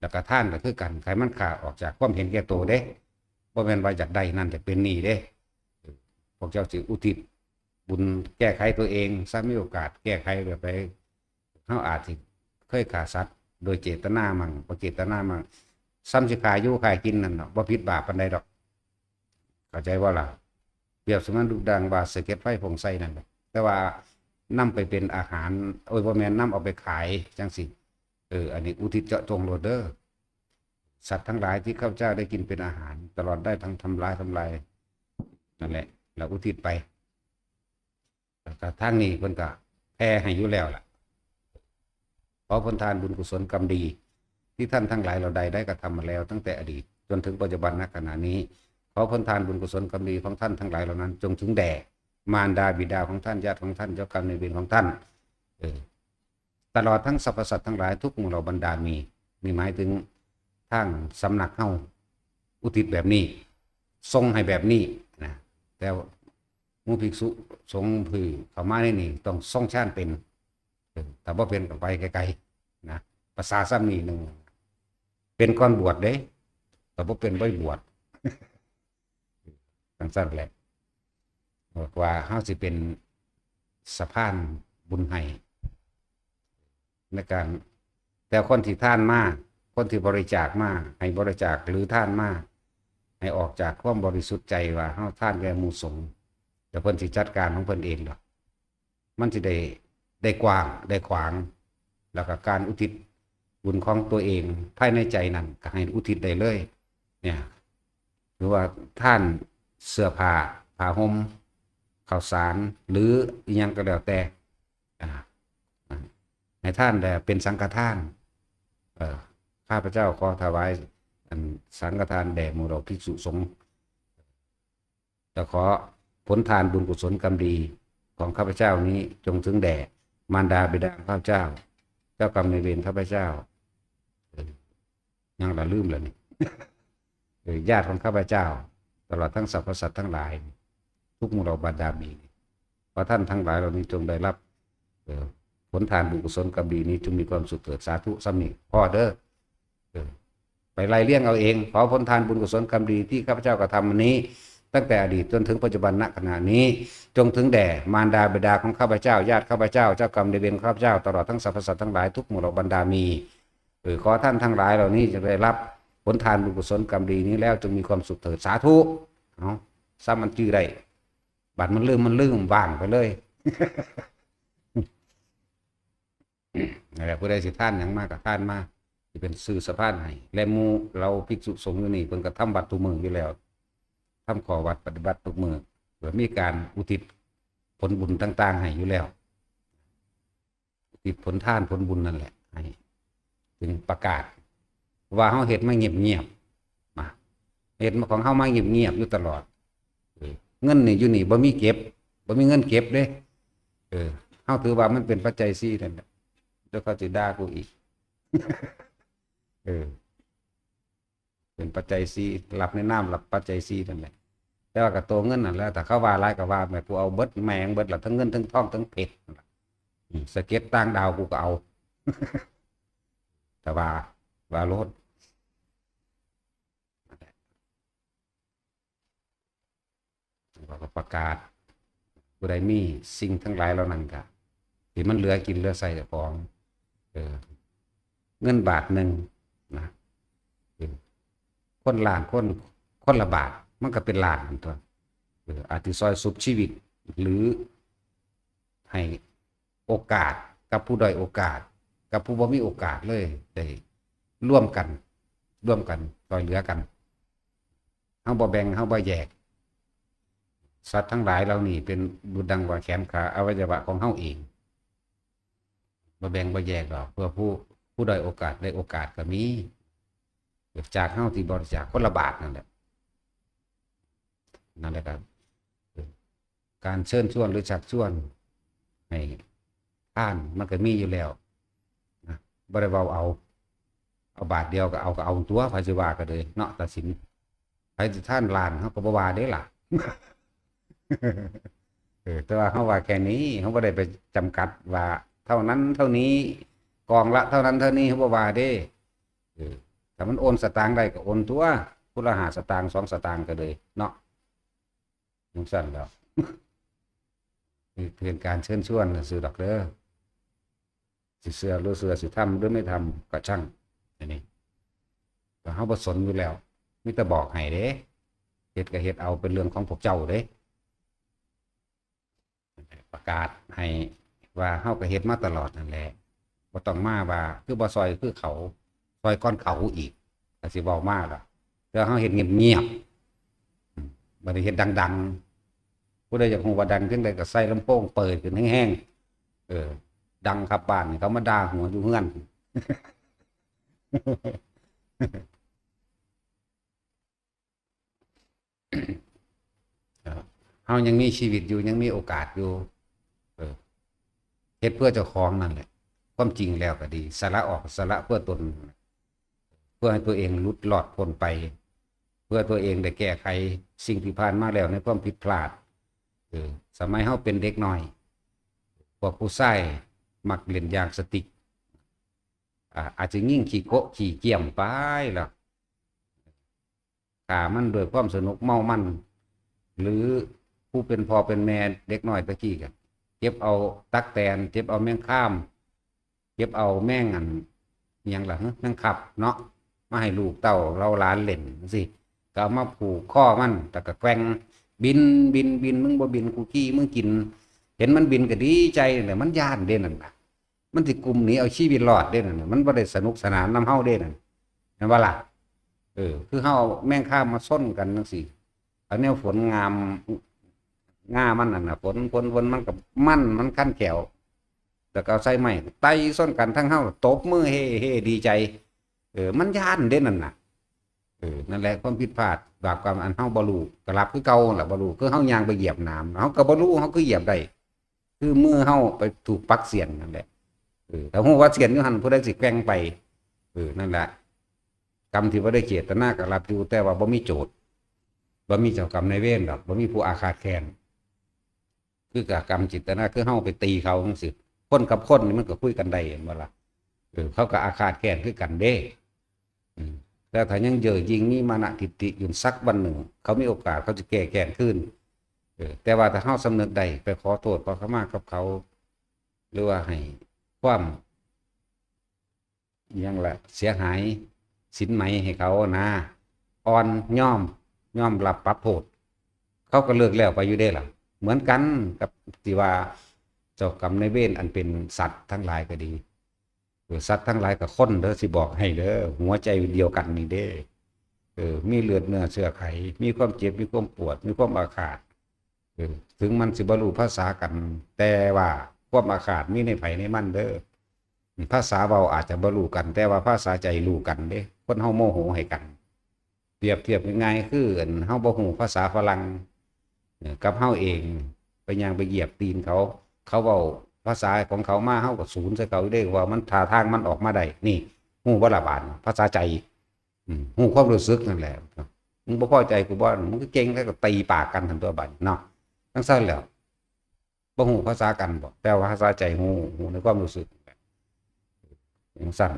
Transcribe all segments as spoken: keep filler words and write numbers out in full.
แล้วก็ทานก็คือกัน ให้มันขาดออกจากความเห็นแก่ตัวเด้ บ่แม่นว่าอยากได้นั่นแต่เป็นหนี้เด้ พวกเจ้าสิอุทิศบุญแก้ไขตัวเอง ถ้ามีโอกาสแก้ไขก็ไป เฮาอาจสิเคยฆ่าสัตว์โดยเจตนามั่ง บ่เจตนามั่ง ซ้ำสิฆ่าอยู่ฆ่ากินนั่นเนาะ บ่ผิดบาปปานใดดอก เข้าใจบ่ล่ะ เปรียบเสมือนลูกดังว่าสะเก็ดไฟพ่นใส่นั่นแหละ แต่ว่านำไปเป็นอาหาร โอ้ย บ่แม่น นำเอาไปขายจังซี่ เออ อันนี้อุทิศเจาะจงโลดเด้อ สัตว์ทั้งหลายที่ข้าพเจ้าได้กินเป็นอาหาร ตลอดได้ทั้งทำร้ายทำลาย นั่นแหละ แล้วอุทิศไป แล้วก็ทางนี้เพิ่นก็แผ่ให้อยู่แล้วล่ะ ขอผลทานบุญกุศลกรรมดี ที่ท่านทั้งหลายเหล่าใดได้กระทำมาแล้วตั้งแต่อดีต จนถึงปัจจุบันณขณะนี้ ขอผลทานบุญกุศลกรรมดีของท่านทั้งหลายเหล่านั้น จงถึงแด่มารดาบิดาของท่าน ญาติของท่าน เจ้ากรรมนายเวรของท่าน เออ ตลอดทั้งสรรพสัตว์ทั้งหลายทุกหมู่เหล่าบรรดามี นี่หมายถึงทางสำนักเฮาอุทิศแบบนี้ ส่งให้แบบนี้นะ แต่หมู่ภิกษุสงฆ์ผู้เข้ามาในนี่ต้องทรงฌานเป็น เออ ถ้าบ่เป็นก็ไปไกลๆ นะ ภาษาซ้ำนี่หนึ่ง เป็นก่อนบวชเด้ ถ้าบ่เป็นบ่บวช จังซั่นแหละ บอกว่าเฮาสิเป็นสะพานบุญให้ ในการ แต่คนที่ทานมา คนที่บริจาคมา ให้บริจาคหรือทานมา ให้ออกจากความบริสุทธิ์ใจว่าเฮาทานแก่หมู่สงฆ์ แต่เพิ่นสิจัดการของเพิ่นเองดอก มันสิได้ ได้กว้าง ได้ขวาง แล้วก็การอุทิศบุญของตัวเองภายในใจนั่นก็ให้อุทิศได้เลย เนี่ย หรือว่าทานเสื้อผ้า ผ้าห่ม ข้าวสาร หรืออิหยังก็แล้วแต่ อ่า อ่า ให้ทานแต่เป็นสังฆทาน เอ่อ ข้าพเจ้าขอถวาย อัน สังฆทานแด่หมู่เหล่าภิกษุสงฆ์ แต่ขอผลทานบุญกุศลกรรมดีของข้าพเจ้านี้จงถึงแด่มารดาบิดาข้าพเจ้า เจ้ากรรมนายเวรข้าพเจ้า เออ ยังละลืมแล้วนี่ เออ ญาติของข้าพเจ้า ตลอดทั้งสรรพสัตว์ทั้งหลาย ทุกหมู่เหล่าบรรดามี ขอท่านทั้งหลายเหล่านี้จงได้รับ เออ ผลทานบุญกุศลกรรมดีนี้จงมีความสุขเถิด สาธุ ซ้ำนี่พอเด้อ เออ ไปไล่เรียงเอาเอง ขอผลทานบุญกุศลกรรมดีที่ข้าพเจ้ากระทำมานี้ ตั้งแต่อดีตจนถึงปัจจุบันณขณะนี้ จงถึงแด่มารดาบิดาของข้าพเจ้า ญาติข้าพเจ้า เจ้ากรรมนายเวรข้าพเจ้า ตลอดทั้งสรรพสัตว์ทั้งหลายทุกหมู่เหล่าบรรดามี เออ ขอท่านทั้งหลายเหล่านี้จะได้รับผลทานบุญกุศลกรรมดีนี้แล้วจงมีความสุขเถิด สาธุ เอาซ้ำมันจื่อได้ บัดมันลืม มันลืม ว่างไปเลย นั่นแหละ ผู้ใดสิทานหยังมาก็ทานมา สิเป็นซื่อสะพานให้ และหมู่เหล่าภิกษุสงฆ์อยู่นี่ เพิ่นก็ทำวัดทุกมื้ออยู่แล้ว ทำข้อวัดปฏิบัติทุกมื้อ เพื่อมีการอุทิศผลบุญต่างๆ ให้อยู่แล้ว อุทิศผลทานผลบุญนั่นแหละ ให้ ถึงประกาศ ว่าเฮาเฮ็ดมาเงียบๆ มา เฮ็ดมาของเฮามาเงียบๆ อยู่ตลอด เออ เงินนี่อยู่นี่บ่มีเก็บ บ่มีเงินเก็บเด้ เออ เฮาถือว่ามันเป็นปัจจัยสี่นั่นแหละ เดี๋ยวเขาสิด่ากูอีก เออ เป็นปัจจัยสี่ รับในนามรับปัจจัยสี่นั่นแหละ แต่ว่าก็ตัวเงินนั่นแหละ ถ้าเขาว่าหลายก็ว่าแม่ กูเอาเบิดแม่งเบิดละ ทั้งเงินทั้งทองทั้งเพชรนั่นล่ะ อืม สะเก็ดต่างดาวกูก็เอา แต่ว่า ว่าโลด แล้วก็ประกาศ ผู้ใดมีสิ่งทั้งหลายเหล่านั้นก็ ที่มันเหลือกินเหลือใช้เจ้าของ เออ เงินบาทหนึ่งนะ เออ คนล้านคน คนละบาท มันก็เป็นล้านนั่นตัว เออ อาจจะซอยชุบชีวิต หรือให้โอกาสกับผู้ด้อยโอกาส กับผู้บ่มีโอกาสเลย ได้ร่วมกัน ร่วมกันซอยเหลือกัน เฮาบ่แบ่ง เฮาบ่แยก สัตว์ทั้งหลายเหล่านี้เป็นดุจดังว่าแขนขาอวัยวะของเฮาเอง บ่แบ่งบ่แยกดอก เพื่อผู้ ผู้ด้อยโอกาสได้โอกาสก็มี จากเฮาที่บริจาคคนละบาทนั่นแหละ นั่นแหละครับ การเชิญชวนหรือชักชวนให้ทานมันก็มีอยู่แล้วนะ บ่ได้เว้าเอา เอาบาทเดียวก็เอา ก็เอาตัว ไผสิว่าก็เลยเนาะ ตัดสิน ไผสิทานล้าน เฮาก็บ่ว่าเด้ล่ะ เออ แต่ว่าเฮาว่าแค่นี้ เฮาบ่ได้ไปจำกัดว่าเท่านั้นเท่านี้ กองละเท่านั้นเท่านี้ เฮาบ่ว่าเด้ เออ ถ้ามันโอนสตางค์ได้ก็โอนตัว ผู้ละห้าสตางค์ สองสตางค์ก็เลยเนาะ จั่งซั้นแล้ว นี่เป็นการเชิญชวนซื่อดอกเด้อ สิเชื่อหรือเชื่อ สิทำหรือไม่ทำก็ช่าง อันนี้ก็เฮาบ่สนอยู่แล้ว มีแต่บอกให้เด้ เฮ็ดก็เฮ็ดเอา เป็นเรื่องของพวกเจ้าเด้ ประกาศให้ว่าเฮาก็เฮ็ดมาตลอดนั่นแหละ บ่ต้องมาว่าคือบ่ซ่อยคือเขา ซ่อยก่อนเขาอีก ก็สิเว้ามาล่ะ แต่เฮาเฮ็ดเงียบๆ อืม บ่ได้เฮ็ดดังๆ ผู้ใดอยากฮู้ว่าดังจั่งใดก็ใส่ลำโพงเปิดขึ้นแฮงๆ เออ ดังครับบ้านนี่ เขามาด่าหัวอยู่เฮือน เออ เฮายังมีชีวิตอยู่ ยังมีโอกาสอยู่ เออ เฮ็ดเพื่อเจ้าของนั่นแหละ ความจริงแล้วก็ดี สละออก สละเพื่อตน เพื่อให้ตัวเองหลุดรอดพ้นไป เพื่อตัวเองได้แก้ไขสิ่งที่ผ่านมาแล้วในความผิดพลาด เออ สมัยเฮาเป็นเด็กน้อย พวกผู้ชายมักเล่นยางสติ๊ก อ่า อาจจะยิงขี้โกะขี้เกี้ยมไปแล้ว ฆ่ามันด้วยความสนุกเมามัน หรือผู้เป็นพ่อเป็นแม่เด็กน้อยตะกี้ก็เก็บเอาตั๊กแตน เก็บเอาแมงคาม เก็บเอาแมงอัน อิหยังล่ะ แมงคับเนาะ มาให้ลูกเต้าเหล่าหลานเล่นจั่งซี้ ก็เอามาผูกคอมัน แล้วก็แกว่ง บิน บิน บิน มึงบ่บิน กูขี้มึงกิน เห็นมันบินก็ดีใจแหละ มันย้านเด้นั่นน่ะ มันสิกุมหนีเอาชีวิตรอดเด้นั่นน่ะ มันบ่ได้สนุกสนานนำเฮาเด้นั่น แม่นบ่ล่ะ เออ คือเฮาเอาแมงคามมาซ่อนกันจั่งซี้ เอาแนวฝนงาม ง่ามันนั่นน่ะ ฝน ฝน ฝน มันก็มัน มันคันแข้ว แล้วก็เอาใส่ไม้ไต่ซ่อนกัน ทั้งเฮาตบมือเฮ่ เฮ่ ดีใจ เออ มันย้านเด้นั่นน่ะ เออ นั่นแหละความผิดพลาด บาปกรรมอันเฮาบ่รู้ ก็รับคือเก่านั่นล่ะ บ่รู้ คือเฮาย่างไปเหยียบหนาม เฮาก็บ่รู้ เฮาคือเหยียบได้ คือมือเฮาไปถูกปักเสี้ยนนั่นแหละ เออ ถ้าฮู้ว่าเสี้ยนอยู่หั่น ผู้ใดสิแกว่งไป เออ นั่นแหละ กรรมที่บ่ได้เจตนาก็รับอยู่ แต่ว่าบ่มีโจทก์ บ่มีเจ้ากรรมนายเวรดอก บ่มีผู้อาฆาตแค้น คือกับกรรมเจตนา คือเฮาไปตีเขาจั่งซี้ คนกับคนนี่มันก็คุยกันได้ แม่นบ่ล่ะ เออ เขาก็อาฆาตแค้นคือกันเด้ อืม แต่ถ้ายังเย่อหยิ่งมีมานะทิฐิอยู่ สักวันหนึ่ง เขามีโอกาสเขาจะแก้แค้นคืน เออ แต่ว่าถ้าเฮาสำนึกได้ ไปขอโทษขอขมากับเขา หรือว่าให้ความ อิหยังล่ะ เสียหายสินไหมให้เขานะ อ่อนยอม ยอมรับปรับโทษ เขาก็เลิกแล้วไปอยู่เด้ล่ะ เหมือนกันกับที่ว่าเจ้ากรรมนายเวรอันเป็นสัตว์ทั้งหลายก็ดี เออ สัตว์ทั้งหลายกับคนเด้อ สิบอกให้เด้อ หัวใจเดียวกันนี่เด้ เออ มีเลือดเนื้อเชื้อไข มีความเจ็บ มีความปวด มีความอาฆาต เออ ถึงมันสิบ่รู้ภาษากัน แต่ว่าความอาฆาตมีในไผในมันเด้อ ภาษาเว้าอาจจะบ่รู้กัน แต่ว่าภาษาใจรู้กันเด้ คนเฮาโมโหให้กัน เปรียบเทียบง่ายๆ คืออันเฮาบ่ฮู้ภาษาฝรั่ง เออ กับเฮาเอง ไปย่างไปเหยียบตีนเขา เขาเว้าภาษาของเขามา เฮาก็สูนใส่เขาอยู่เด้ ว่ามันท่าทางมันออกมาได้ นี่ ฮู้บ่ล่ะบาดนี้ ภาษาใจ อืม ฮู้ความรู้สึกนั่นแหละ มึงบ่พอใจกูบ่ มึงก็เก่งแล้วก็ตีปากกันหั่นตัวบาดนี้เนาะ จั่งซั้นแหล้ว บ่ฮู้ภาษากันบ่ แต่ว่าภาษาใจฮู้ ฮู้ในความรู้สึก จั่งซั้น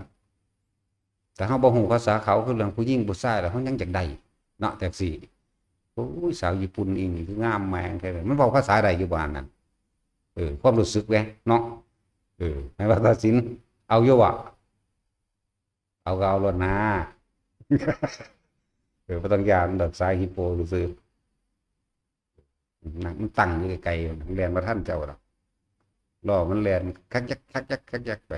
แต่เฮาบ่ฮู้ภาษาเขา คือเรื่องผู้หญิงผู้ชายแล้ว เฮายังอยากได้เนาะ จั่งซี้ โอ้ย สาวญี่ปุ่นอีหยังคืองามแม่งแท้ มันเว้าภาษาใดอยู่บ้านนั่น เออ ความรู้สึกแหมเนาะ เออ ให้ว่าตัดสิน เอาอยู่บ่ เอาก็เอาโลดนะ เออ บ่ต้องย้านดอก สายฮิปโปซื่อๆ นั่นมันตั้งอยู่ไกลๆ มันแล่นบ่ทันเจ้าดอก ล้อมันแล่นคักยัก คักยัก คักยักไป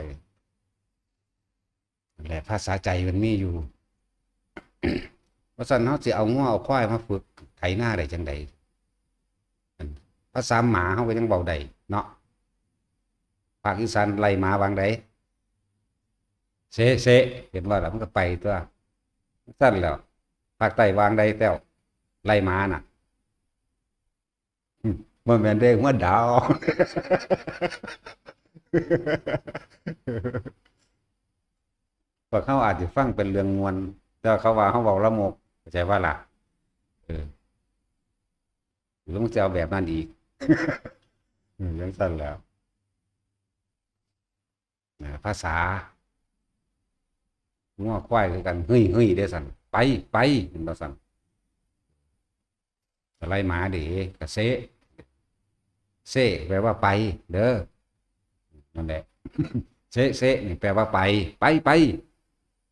นั่นแหละ ภาษาใจมันมีอยู่ ว่าซั่น เฮาสิเอางัวเอาควายมาฝึกไถนาได้จั่งใด ภาษาหมาเฮาก็ยังเว้าได้เนาะ ภาคอีสานไล่หมาว่าจั่งใด เซะ เซะ เห็นบ่ล่ะ มันก็ไปตั๊ว ซั่นแหล้ว ภาคใต้ว่าจั่งใดแต้ว ไล่หมาน่ะ อืม บ่แม่นเด้ หัวดาว พวกเขาอาจจะฟังเป็นเรื่องม่วน แต่เขาว่าเขาเว้าละโมบ เข้าใจบ่ล่ะ เออ หรือมึงจะเอาแบบนั้นอีก อืม จั่งซั้นแหล้ว นะ ภาษา งัวควายคือกัน เฮ้ยเฮ้ยเด้อสั่น ไป ไป เห็นบ่สั่น สะไลหมาเด้ กะเซะ เซะ แปลว่าไป เด้อ นั่นแหละ เซะ เซะ นี่แปลว่าไป ไป ไป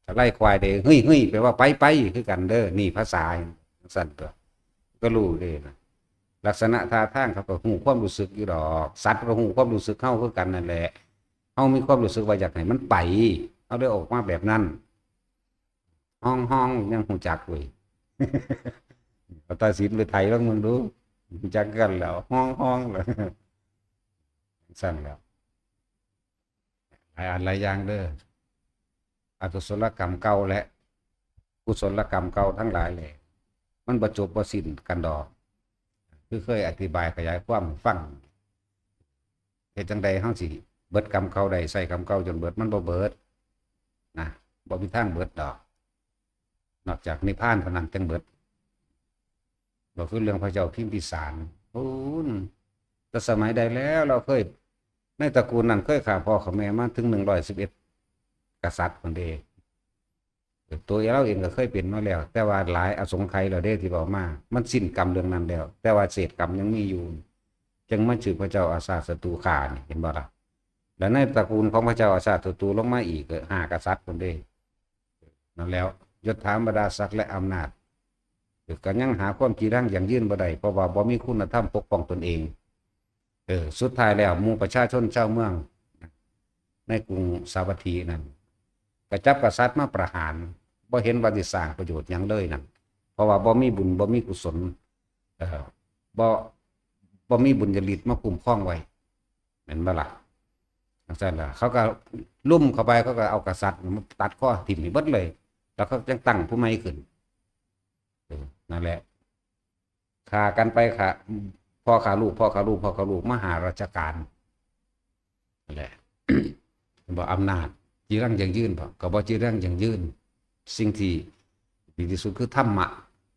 สะไลควายเด้ เฮ้ย เฮ้ย แปลว่าไป ไป คือกันเด้อ นี่ภาษา สั่นตัว ก็รู้เด้นะ ลักษณะท่าทางเขาก็ฮู้ความรู้สึกอยู่ดอก สัตว์ก็ฮู้ความรู้สึกเฮาคือกันนั่นแหละ เฮามีความรู้สึกว่าอยากให้มันไป เฮาเลยออกมาแบบนั้น ฮ้องฮ้องยังฮู้จักเว้ย เอาตาสินไปไถลองมึงดู ฮู้จักกันแล้ว ฮ้องฮ้องแล้ว สั่นแล้ว หลายอันหลายอย่างเด้อ อกุศลกรรมเก่าและกุศลกรรมเก่าทั้งหลายแหละ มันบ่จบบ่สิ้นกันดอก คือเคยอธิบายขยายความให้ฟัง เฮ็ดจั่งใดเฮาสิเบิดกรรมเก่าได้ ใช้กรรมเก่าจนเบิด มันบ่เบิดนะ บ่มีทางเบิดดอก นอกจากนิพพานเท่านั้นจั่งเบิด ก็คือเรื่องพระเจ้าพิมพิสาร โอ้ แต่สมัยใดแล้ว เราเคย ในตระกูลนั้นเคยฆ่าพ่อฆ่าแม่มาถึงหนึ่งร้อยสิบเอ็ดกษัตริย์พุ้นเด้ ตัวเราเองก็เคยเป็นมาแล้ว แต่ว่าหลายอสงไขยแล้วเด้ที่เว้ามา มันสิ้นกรรมเรื่องนั้นแล้ว แต่ว่าเศษกรรมยังมีอยู่ จั่งมาชื่อพระเจ้าอาชาติศัตรูฆ่านี่ เห็นบ่ล่ะ แล้วในตระกูลของพระเจ้าอาชาติศัตรูลงมาอีกก็ห้ากษัตริย์พุ้นเด้ นั่นแล้ว ยศถาบรรดาศักดิ์และอำนาจ ก็ยังหาความจีรังยั่งยืนบ่ได้ เพราะว่าบ่มีคุณธรรมปกป้องตนเอง เออ สุดท้ายแล้ว หมู่ประชาชนชาวเมือง ในกรุงสาวัตถีนั่น ก็จับกษัตริย์มาประหาร บ่เห็นว่าสิสร้างประโยชน์หยังเลยนั่น เพราะว่าบ่มีบุญ บ่มีกุศล เออ บ่ บ่มีบุญญาฤทธิ์มาคุ้มครองไว้ แม่นบ่ล่ะ จั่งซั่นล่ะ เขาก็ลุ่มเข้าไป เขาก็เอากษัตริย์มาตัดคอทิ่มให้เบิดเลย แล้วเขาจั่งตั้งผู้ใหม่ขึ้น เออ นั่นแหละ ฆ่ากันไป ฆ่า พ่อฆ่าลูก พ่อฆ่าลูก พ่อฆ่าลูก มาห้ารัชกาล นั่นแหละ เห็นบ่ อำนาจจีรังยั่งยืนบ่ ก็บ่จีรังยั่งยืน สิ่งที่ดีที่สุดคือธรรมะ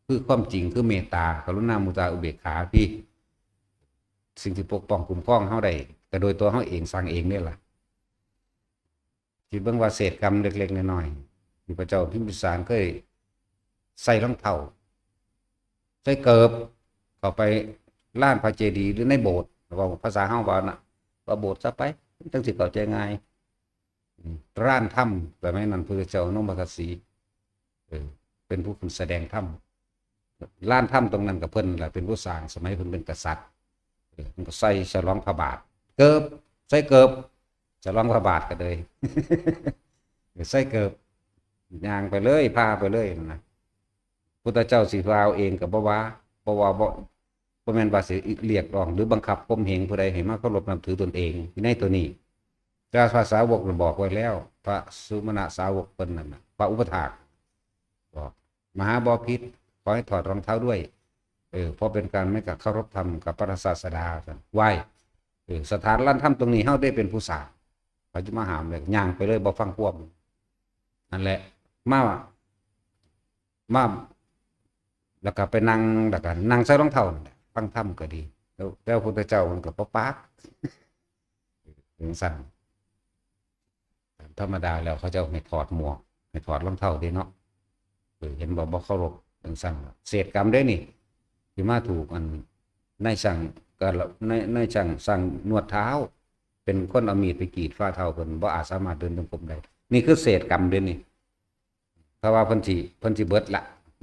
คือความจริง คือเมตตา กรุณา มุทิตา อุเบกขา พี่ สิ่งที่ปกป้องคุ้มครองเฮาได้ ก็โดยตัวเฮาเอง สร้างเองนี่ล่ะ คิดเบิ่งว่าเศษกรรมเล็กๆน้อยๆ ที่พระเจ้าพิมพิสารเคยใส่รองเท้า ใส่เกิบ เข้าไปลานพระเจดีย์หรือในโบสถ์ เว้าภาษาเฮาว่าน่ะ ว่าโบสถ์ซะไป จั่งสิเข้าใจง่าย อืม ลานธรรม สมัยนั้นพระเจ้าอนุมัติสี เออ เป็นผู้ขึ้นแสดงธรรม ลานธรรมตรงนั้นก็เพิ่นล่ะเป็นผู้สร้าง สมัยเพิ่นเป็นกษัตริย์ เออ เพิ่นก็ใส่ฉลองพระบาท เกิบ ใส่เกิบ ฉลองพระบาทก็เลย ใส่เกิบ ย่างไปเลย พาไปเลยนะ พุทธเจ้าสิว่าเอาเองก็บ่ว่า เพราะว่าบ่ บ่แม่นว่าสิเรียกร้องหรือบังคับข่มเหงผู้ใดให้มาเคารพนับถือตนเอง ในตัวนี้ แต่พระสาวกบอกไว้แล้ว พระสุมาณะสาวกเพิ่นนั่นน่ะ พระอุปัฏฐากบอก มหาบพิตร ขอให้ถอดรองเท้าด้วย เออ เพราะเป็นการไม่กระเคารพธรรมกับพระศาสดา ไหว้ เออ สถานลานธรรมตรงนี้เฮาได้เป็นผู้สร้าง เขาจะมาห้ามเลย ย่างไปเลย บ่ฟังความ นั่นแหละ มา มา แล้วก็ไปนั่ง แล้วก็นั่งใส่รองเท้านั่นแหละ ฟังธรรมก็ดี แล้ว แล้วพระพุทธเจ้ามันก็บ่ปาก จั่งซั่น ธรรมดาแล้วเขาเจ้าให้ถอดหมวก ให้ถอดรองเท้าเด้เนาะ เออ เห็นบ่ บ่เคารพ จั่งซั่น เศษกรรมเด้นี่ ที่มาถูกอัน นายช่าง ก็ นาย นายช่าง ช่างนวดเท้า เป็นคนเอามีดไปกรีดฝ่าเท้าเพิ่น บ่อาจสามารถเดินจงกรมได้ นี่คือเศษกรรมเด้นี่ เพราะว่าเพิ่นสิ เพิ่นสิเบิดละ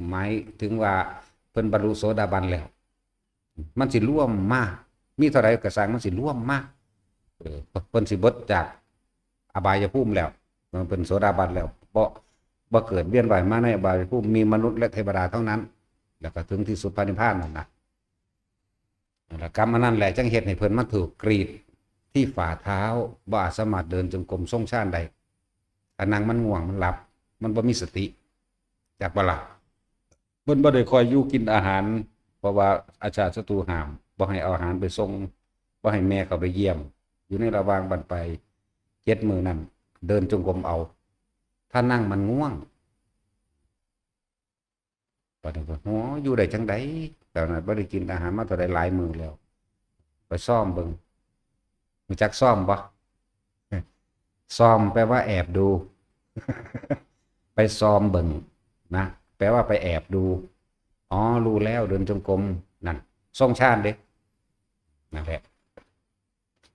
หมายถึงว่าเพิ่นบรรลุโสดาบันแล้ว มันสิรวมมา มีเท่าใดก็ซ่าง มันสิรวมมา เออ เพิ่นสิเบิดจากอบายภูมิแล้ว เพิ่นโสดาบันแล้ว บ่ บ่เกิดเวียนว่ายมาในอบายภูมิ มีมนุษย์และเทวดาเท่านั้น แล้วก็ถึงที่สุดพระนิพพานนั่นนะ นั่นล่ะ กรรมอันนั้นแหละจั่งเฮ็ดให้เพิ่นมาถูกกรีดที่ฝ่าเท้า บ่อาจสามารถเดินจงกรมทรงฌานได้ ถ้านั่งมันง่วง มันหลับ มันบ่มีสติ จักบ่ล่ะ เพิ่นบ่ได้ค่อยอยู่กินอาหาร เพราะว่าอาชาติศัตรูห้าม บ่ให้เอาอาหารไปส่ง บ่ให้แม่เข้าไปเยี่ยม อยู่ในระหว่างบั้นปลายเจ็ดมื้อนั้น เดินจงกรมเอา ถ้านั่งมันง่วง บัดนี้ก็ โอ้ อยู่ได้จั่งใด ตอนนั้นบ่ได้กินอาหารมาเท่าใดหลายมื้อแล้ว ไปซ่อมเบิ่ง รู้จักซ่อมบ่ ซ่อมแปลว่าแอบดู ไปซอมเบิ่งนะ แปลว่าไปแอบดู อ๋อ รู้แล้ว เดินจงกรม นั่น ทรงฌานเด้ นั่นแหละ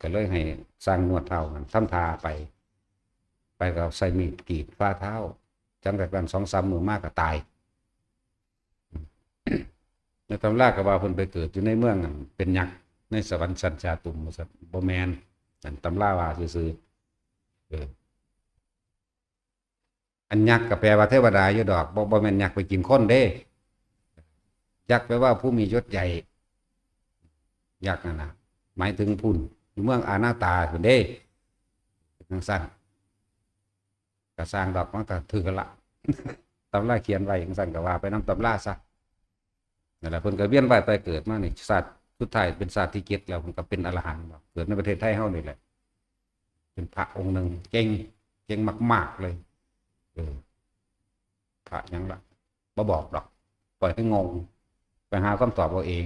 ก็เลยให้ช่างนวดเท้านั่นทำท่าไป ไปก็ใส่มีดกรีดฝ่าเท้า จังแต่กันสองสามมื้อมาก็ตาย ในตำราก็ว่าเพิ่นไปเกิดอยู่ในเมืองอันเป็นยักษ์ ในสวรรค์ชั้นจาตุมว่าซั่น บ่แม่น อันตำราว่าซื่อๆ เออ อันยักษ์ก็แปลว่าเทวดาอยู่ดอก บ่ บ่แม่นยักษ์ไปกินคนเด้ ยักษ์แปลว่าผู้มียศใหญ่ ยักษ์นั่นน่ะ หมายถึงพุ้น อยู่เมืองอานาตาพุ้นเด้ จังซั่น ก็สร้างดอก มันก็ถือกันละ ตำราเขียนไว้จังซั่นก็ว่าไปนำตำราซะ นั่นแหละ เพิ่นก็เวียนว่ายตายเกิดมานี่ ชาติสุดท้ายเป็นชาติที่เจ็ดแล้ว เพิ่นก็เป็นอรหันต์ เกิดในประเทศไทยเฮานี่แหละ เป็นพระองค์หนึ่ง เก่ง เก่งมากๆเลย เออ พระหยังล่ะ บ่บอกดอก ปล่อยให้งง ไปหาคำตอบเอาเอง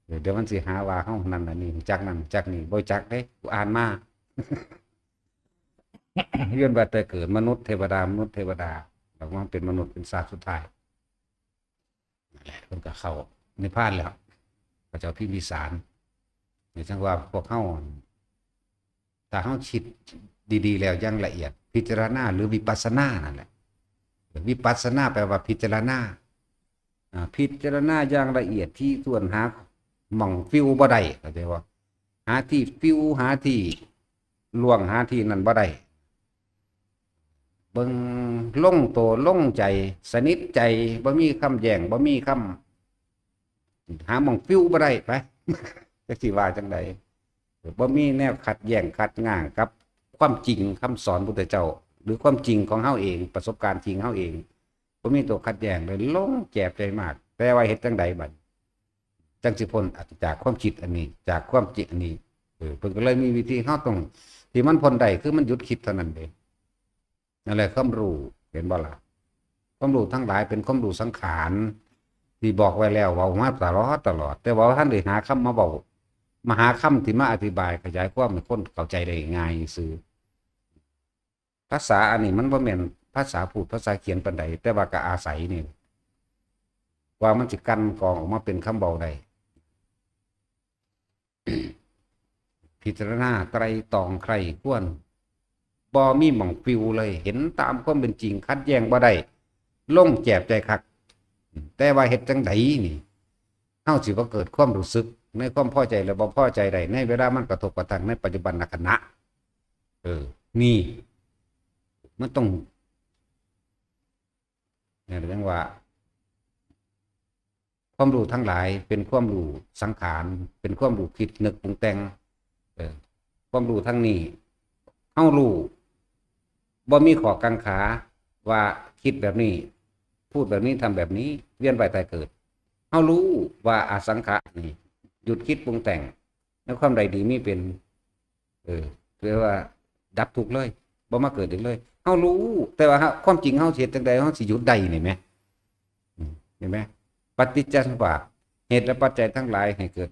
เออ เดี๋ยวมันสิหาว่าเฮานั่นน่ะนี่ จักนั่นจักนี่ บ่จักเด้ กูอ่านมา เวียนว่ายตายเกิด มนุษย์เทวดา มนุษย์เทวดา แล้วมันเป็นมนุษย์เป็นชาติสุดท้าย นั่นแหละ เพิ่นก็เข้านิพพานแล้ว พระเจ้าพิมพิสาร นี่จังว่าพวกเฮา ถ้าเฮาคิดดีๆแล้วอย่างละเอียด พิจารณาหรือวิปัสสนานั่นแหละ วิปัสสนาแปลว่าพิจารณา อ่า พิจารณาอย่างละเอียดที่ถ้วน หาหม่องฟิวบ่ได้ เข้าใจบ่ หาที่ฟิว หาที่ล่วง หาที่นั่นบ่ได้ เบิ่งลงโตลงใจ สนิทใจ บ่มีคำแย้ง บ่มีคำ หาหม่องฟิวบ่ได้ ไป จักสิว่าจังใด บ่มีแนวขัดแย้งขัดง้างกับความจริงคำสอนพุทธเจ้า หรือความจริงของเฮาเอง ประสบการณ์จริงเฮาเอง บ่มีตัวขัดแย้งเลย โล่งแจ่มใจมาก แต่ว่าเฮ็ดจังใดบัด จังสิพ้นจากความคิดอันนี้ จากความคิดอันนี้ เออ เพิ่นก็เลยมีวิธี เฮาต้อง ที่มันพ้นได้คือมันหยุดคิดเท่านั้นเอง นั่นแหละความรู้ เห็นบ่ล่ะ ความรู้ทั้งหลายเป็นความรู้สังขาร ที่บอกไว้แล้ว เว้ามาตลอดตลอด แต่ว่าบ่ทันได้หาคำมาเว้า มาหาคำที่มาอธิบายขยายความให้คนเข้าใจได้ง่ายซื่อ ภาษาอันนี้มันบ่แม่นภาษาพูดภาษาเขียนปานใด แต่ว่าก็อาศัยนี่ กว่ามันสิกลั่นกรองออกมาเป็นคำเว้าได้ พิจารณาไตร่ตรองใคร่ครวญ บ่มีหม่องฟิวเลย เห็นตามความเป็นจริง ขัดแย้งบ่ได้ โล่งแจ่มใจคัก แต่ว่าเฮ็ดจังใดนี่ เฮาสิบ่เกิดความรู้สึกในความพอใจและบ่พอใจได้ ในเวลามันกระทบกระทั่งในปัจจุบันขณะ เออ นี่ มันต้อง เนี่ยเรียกว่า ความรู้ทั้งหลายเป็นความรู้สังขาร เป็นความรู้คิดนึกปรุงแต่ง เออ ความรู้ทั้งนี้ เฮารู้ บ่มีข้อกังขา ว่าคิดแบบนี้ พูดแบบนี้ ทำแบบนี้ เวียนว่ายตายเกิด เฮารู้ว่าอสังขารนี่ หยุดคิดปรุงแต่ง ในความใดดีมีเป็น เออ เรียกว่าดับทุกข์เลย บ่มาเกิดอีกเลย เฮารู้ แต่ว่าเฮา ความจริงเฮาสิเฮ็ดจังใดเฮาสิหยุดได้นี่แหม อืม เห็นไหม ปฏิจจสมุปบาท เหตุและปัจจัยทั้งหลายให้เกิด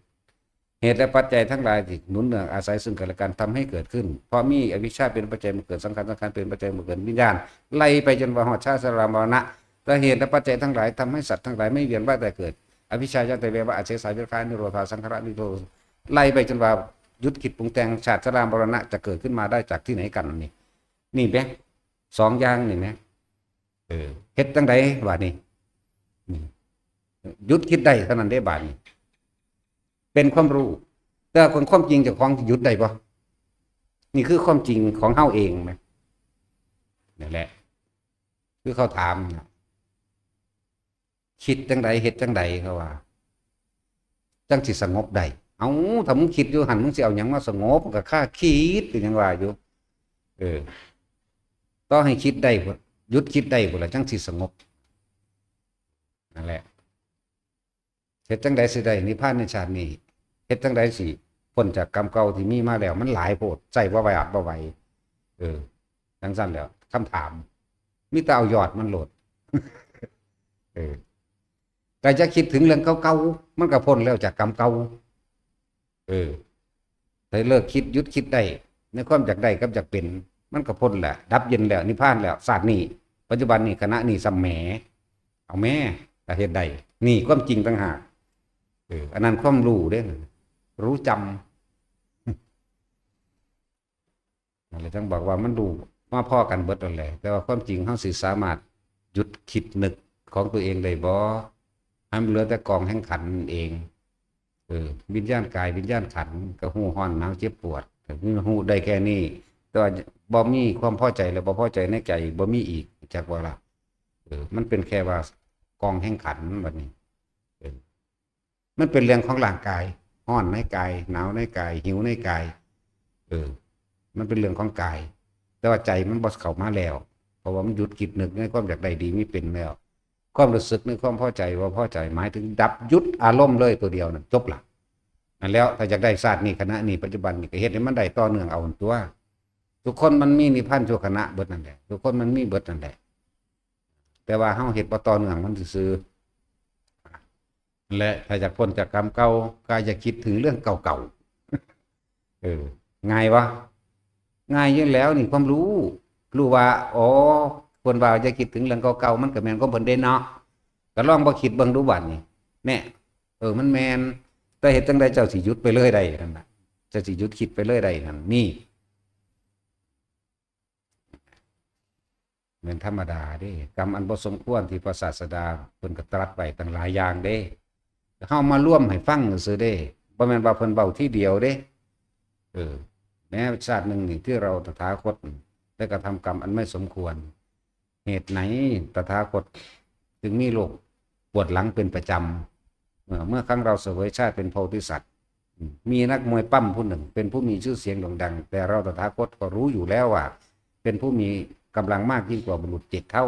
เหตุและปัจจัยทั้งหลายที่หนุนเนื่องอาศัยซึ่งกันและกันทำให้เกิดขึ้น เพราะมีอวิชชาเป็นปัจจัยมาเกิดสังขาร สังขารเป็นปัจจัยมาเกิดวิญญาณ ไล่ไปจนว่าฮอดชาติชรามรณะ แต่เหตุและปัจจัยทั้งหลายทำให้สัตว์ทั้งหลายไม่เวียนว่ายตายเกิด อวิชชายังแต่เววะอเสสาวิราคานิโรธาสังขารนิโรธ ไล่ไปจนว่าหยุดคิดปรุงแต่ง ชาติชรามรณะจะเกิดขึ้นมาได้จากที่ไหนกันนี่ นี่แหม สองอย่างนี่แหม เออ เฮ็ดจังใดบาดนี้ นี่ หยุดคิดได้เท่านั้นเด้บาดนี้ เป็นความรู้ แต่คนความจริงเจ้าของหยุดได้บ่ นี่คือความจริงของเฮาเองแหม นั่นแหละ คือเขาถามนะ คิดจังใดเฮ็ดจังใดเขาว่า จังสิสงบได้ เอ้า ถ้ามึงคิดอยู่หั่น มึงสิเอาหยังมาสงบ มันก็คาคิด ก็ยังว่าอยู่ เออ ต่อให้คิดได้พุ้น หยุดคิดได้พุ้นล่ะ จังสิสงบ นั่นแหละ เฮ็ดจังใดสิได้นิพพานในชาตินี้ เฮ็ดจังใดสิพ้นจากกรรมเก่าที่มีมาแล้ว มันหลายโพด ใช้บ่ไหว อัดบ่ไหว เออ จังซั่นแหล้ว คำถาม มีแต่เอายอดมันโลด เออ ก็จะคิดถึงเรื่องเก่าๆ มันก็พ้นแล้วจากกรรมเก่า เออ ให้เลิกคิด หยุดคิดได้ ในความอยากได้กับอยากเป็น มันก็พ้นแหละ ดับเย็นแล้ว นิพพานแล้ว ชาตินี้ ปัจจุบันนี้ ขณะนี้ ซ้ำแหม เอาแหม ก็เฮ็ดได้ นี่ความจริงต่างหาก เออ อันนั้นความรู้เด้ รู้จำ นั่นแหละ จั่งบอกว่ามันรู้มาพ้อกันเบิดนั่นแหละ แต่ว่าความจริงเฮาสิสามารถหยุดคิดนึกของตัวเองได้บ่ ให้มันเหลือแต่กองแห่งขันธ์นั่นเอง เออ วิญญาณกาย วิญญาณขันธ์ ก็ฮู้ร้อนหนาวเจ็บปวด ก็คือฮู้ได้แค่นี้ แต่ว่าบ่มีความพอใจและบ่พอใจในใจ บ่มีอีก จักว่าล่ะ เออ มันเป็นแค่ว่ากองแห่งขันธ์บัดนี้ เออ มันเป็นเรื่องของร่างกาย ร้อนในกาย หนาวในกาย หิวในกาย เออ มันเป็นเรื่องของกาย แต่ว่าใจมันบ่เข้ามาแล้ว เพราะว่ามันหยุดคิดนึกในความอยากได้ดีมีเป็นแล้ว ความรู้สึกในความพอใจบ่พอใจ หมายถึงดับ หยุดอารมณ์เลยตัวเดียวนั่น จบละ นั่นแล้ว ถ้าอยากได้ชาตินี้ ขณะนี้ ปัจจุบันนี้ ก็เฮ็ดให้มันได้ต่อเนื่องเอาตัว ทุกคนมันมีนิพพานชั่วขณะเบิดนั่นแหละ ทุกคนมันมีเบิดนั่นแหละ แต่ว่าเฮาเฮ็ดบ่ต่อเนื่องมันซื่อๆ และถ้าอยากพ้นจากกรรมเก่า ก็อย่าคิดถึงเรื่องเก่าๆ เออ ง่ายวะ ง่ายอยู่แล้วนี่ ความรู้ รู้ว่า อ๋อ คนว่าอย่าคิดถึงเรื่องเก่าๆ มันก็แม่นของเพิ่นเด้เนาะ ก็ลองบ่คิดเบิ่งดูบัดนี้ แน่ เออ มันแม่น แต่เฮ็ดจั่งใดเจ้าสิหยุดไปเลยได้นั่นน่ะ เจ้าสิหยุดคิดไปเลยได้นั่น นี่ แม่นธรรมดาเด้ กรรมอันบ่สมควรที่พระศาสดาเพิ่นก็ตรัสไว้ตั้งหลายอย่างเด้ เฮามาร่วมให้ฟังซื่อๆเด้ บ่แม่นว่าเพิ่นเว้าทีเดียวเด้ เออ แม้ชาติหนึ่งนี่ที่เราตถาคตได้กระทำกรรมอันไม่สมควร เหตุไหนตถาคตจึงมีโรคปวดหลังเป็นประจำ เมื่อ เมื่อครั้งเราเสวยชาติเป็นโพธิสัตว์ มีนักมวยปั้มผู้หนึ่งเป็นผู้มีชื่อเสียงโด่งดัง แต่เราตถาคตก็รู้อยู่แล้วว่า เป็นผู้มีกำลังมากยิ่งกว่าบุรุษเจ็ดเท่า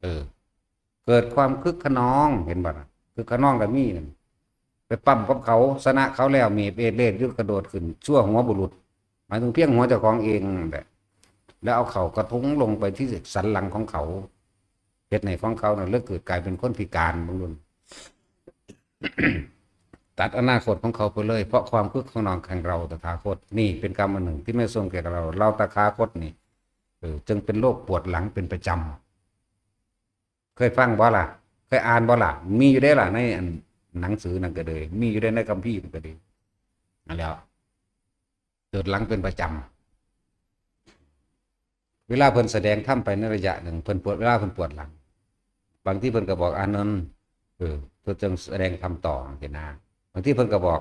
เออ เกิดความคึกคะนอง เห็นบ่นะ คึกคะนองก็มีนั่น ไปปั้มกับเขา ชนะเขาแล้ว เมบเอดเลดยุดกระโดดขึ้น ชั่วหัวบุรุษ หมายถึงเพียงหัวเจ้าของเองนั่นแหละ แล้วเอาเข่ากระทุ้งลงไปที่สันหลังของเขา เฮ็ดให้ของเขานั่นเลยเกิดกลายเป็นคนพิการบางรุ่น ตัดอนาคตของเขาไปเลย เพราะความคึกขนองแห่งเราตถาคต นี่เป็นกรรมอันหนึ่งที่ไม่สมควรแก่เรา เราตถาคตนี่ เออ จึงเป็นโรคปวดหลังเป็นประจำ เคยฟังบ่ล่ะ เคยอ่านบ่ล่ะ มีอยู่เด้ล่ะ ในอันหนังสือนั่นก็ดี มีอยู่เด้ในคัมภีร์นั่นก็ดี นั่นแหล้ว ปวดหลังเป็นประจำ เวลาเพิ่นแสดงธรรมไปในระยะหนึ่ง เพิ่นปวด เวลาเพิ่นปวดหลัง บางทีเพิ่นก็บอกอานนท์ เออ เธอจงแสดงธรรมต่อ จั่งซี้นะ บางทีเพิ่นก็บอก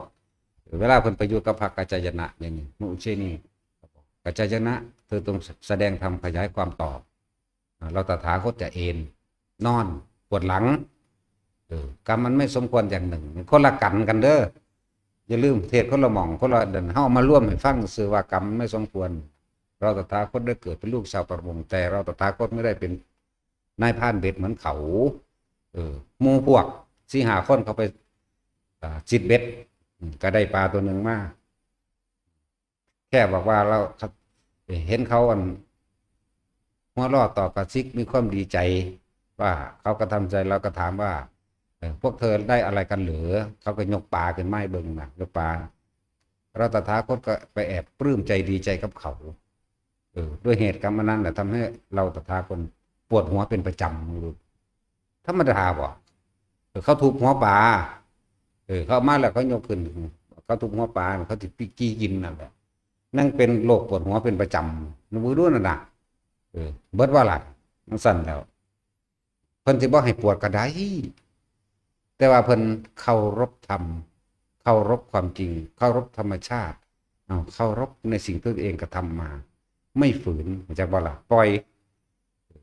เวลาเพิ่นไปอยู่กับพระกัจจายนะ อย่างนี้ มุเชนี กัจจายนะ เธอจงแสดงธรรมขยายความต่อ อ่า เราตถาคตจะเอน นอน ปวดหลัง เออ กรรมมันไม่สมควรอย่างหนึ่ง คนละกันกันเด้อ อย่าลืม เทศน์คนละหม่อง คนละเดิน เฮามาร่วมให้ฟังซื่อว่ากรรมมันไม่สมควร เราตถาคตได้เกิดเป็นลูกชาวประมง แต่เราตถาคตไม่ได้เป็นนายพรานเบ็ดเหมือนเขา เออ หมู่พวกสี่ห้าคนเขาไป อ่า ซิดเบ็ด อืม ก็ได้ปลาตัวหนึ่งมา แค่บอกว่าเราเห็นเขาอัน หัวเราะต่อกระซิกมีความดีใจ ว่าเขากระทำใจ เราก็ถามว่า เอ่อ พวกเธอได้อะไรกันเหรอ เขาก็ยกปลาขึ้นมาให้เบิ่งนะ ยกปลา เราตถาคตก็ไปแอบปลื้มใจดีใจกับเขา เออ ด้วยเหตุกรรมอันนั้นแหละทำให้เราตถาคตปวดหัวเป็นประจำ ธรรมดาบ่ เออ เขาทุบหัวปลา เออ เขาเอามาแล้วเขายกขึ้น เขาทุบหัวปลา เขาสิไปกี้กินนั่นแหละ นั่นเป็นโรคปวดหัวเป็นประจำ นึกดูนั่นน่ะ เออ เบิดว่าล่ะ จั่งซั่นแล้ว เพิ่นสิบ่ให้ปวดก็ได้ แต่ว่าเพิ่นเคารพธรรม เคารพความจริง เคารพธรรมชาติ เอา เคารพในสิ่งที่ตัวเองกระทำมา ไม่ฝืน รู้จักบ่ล่ะ ปล่อย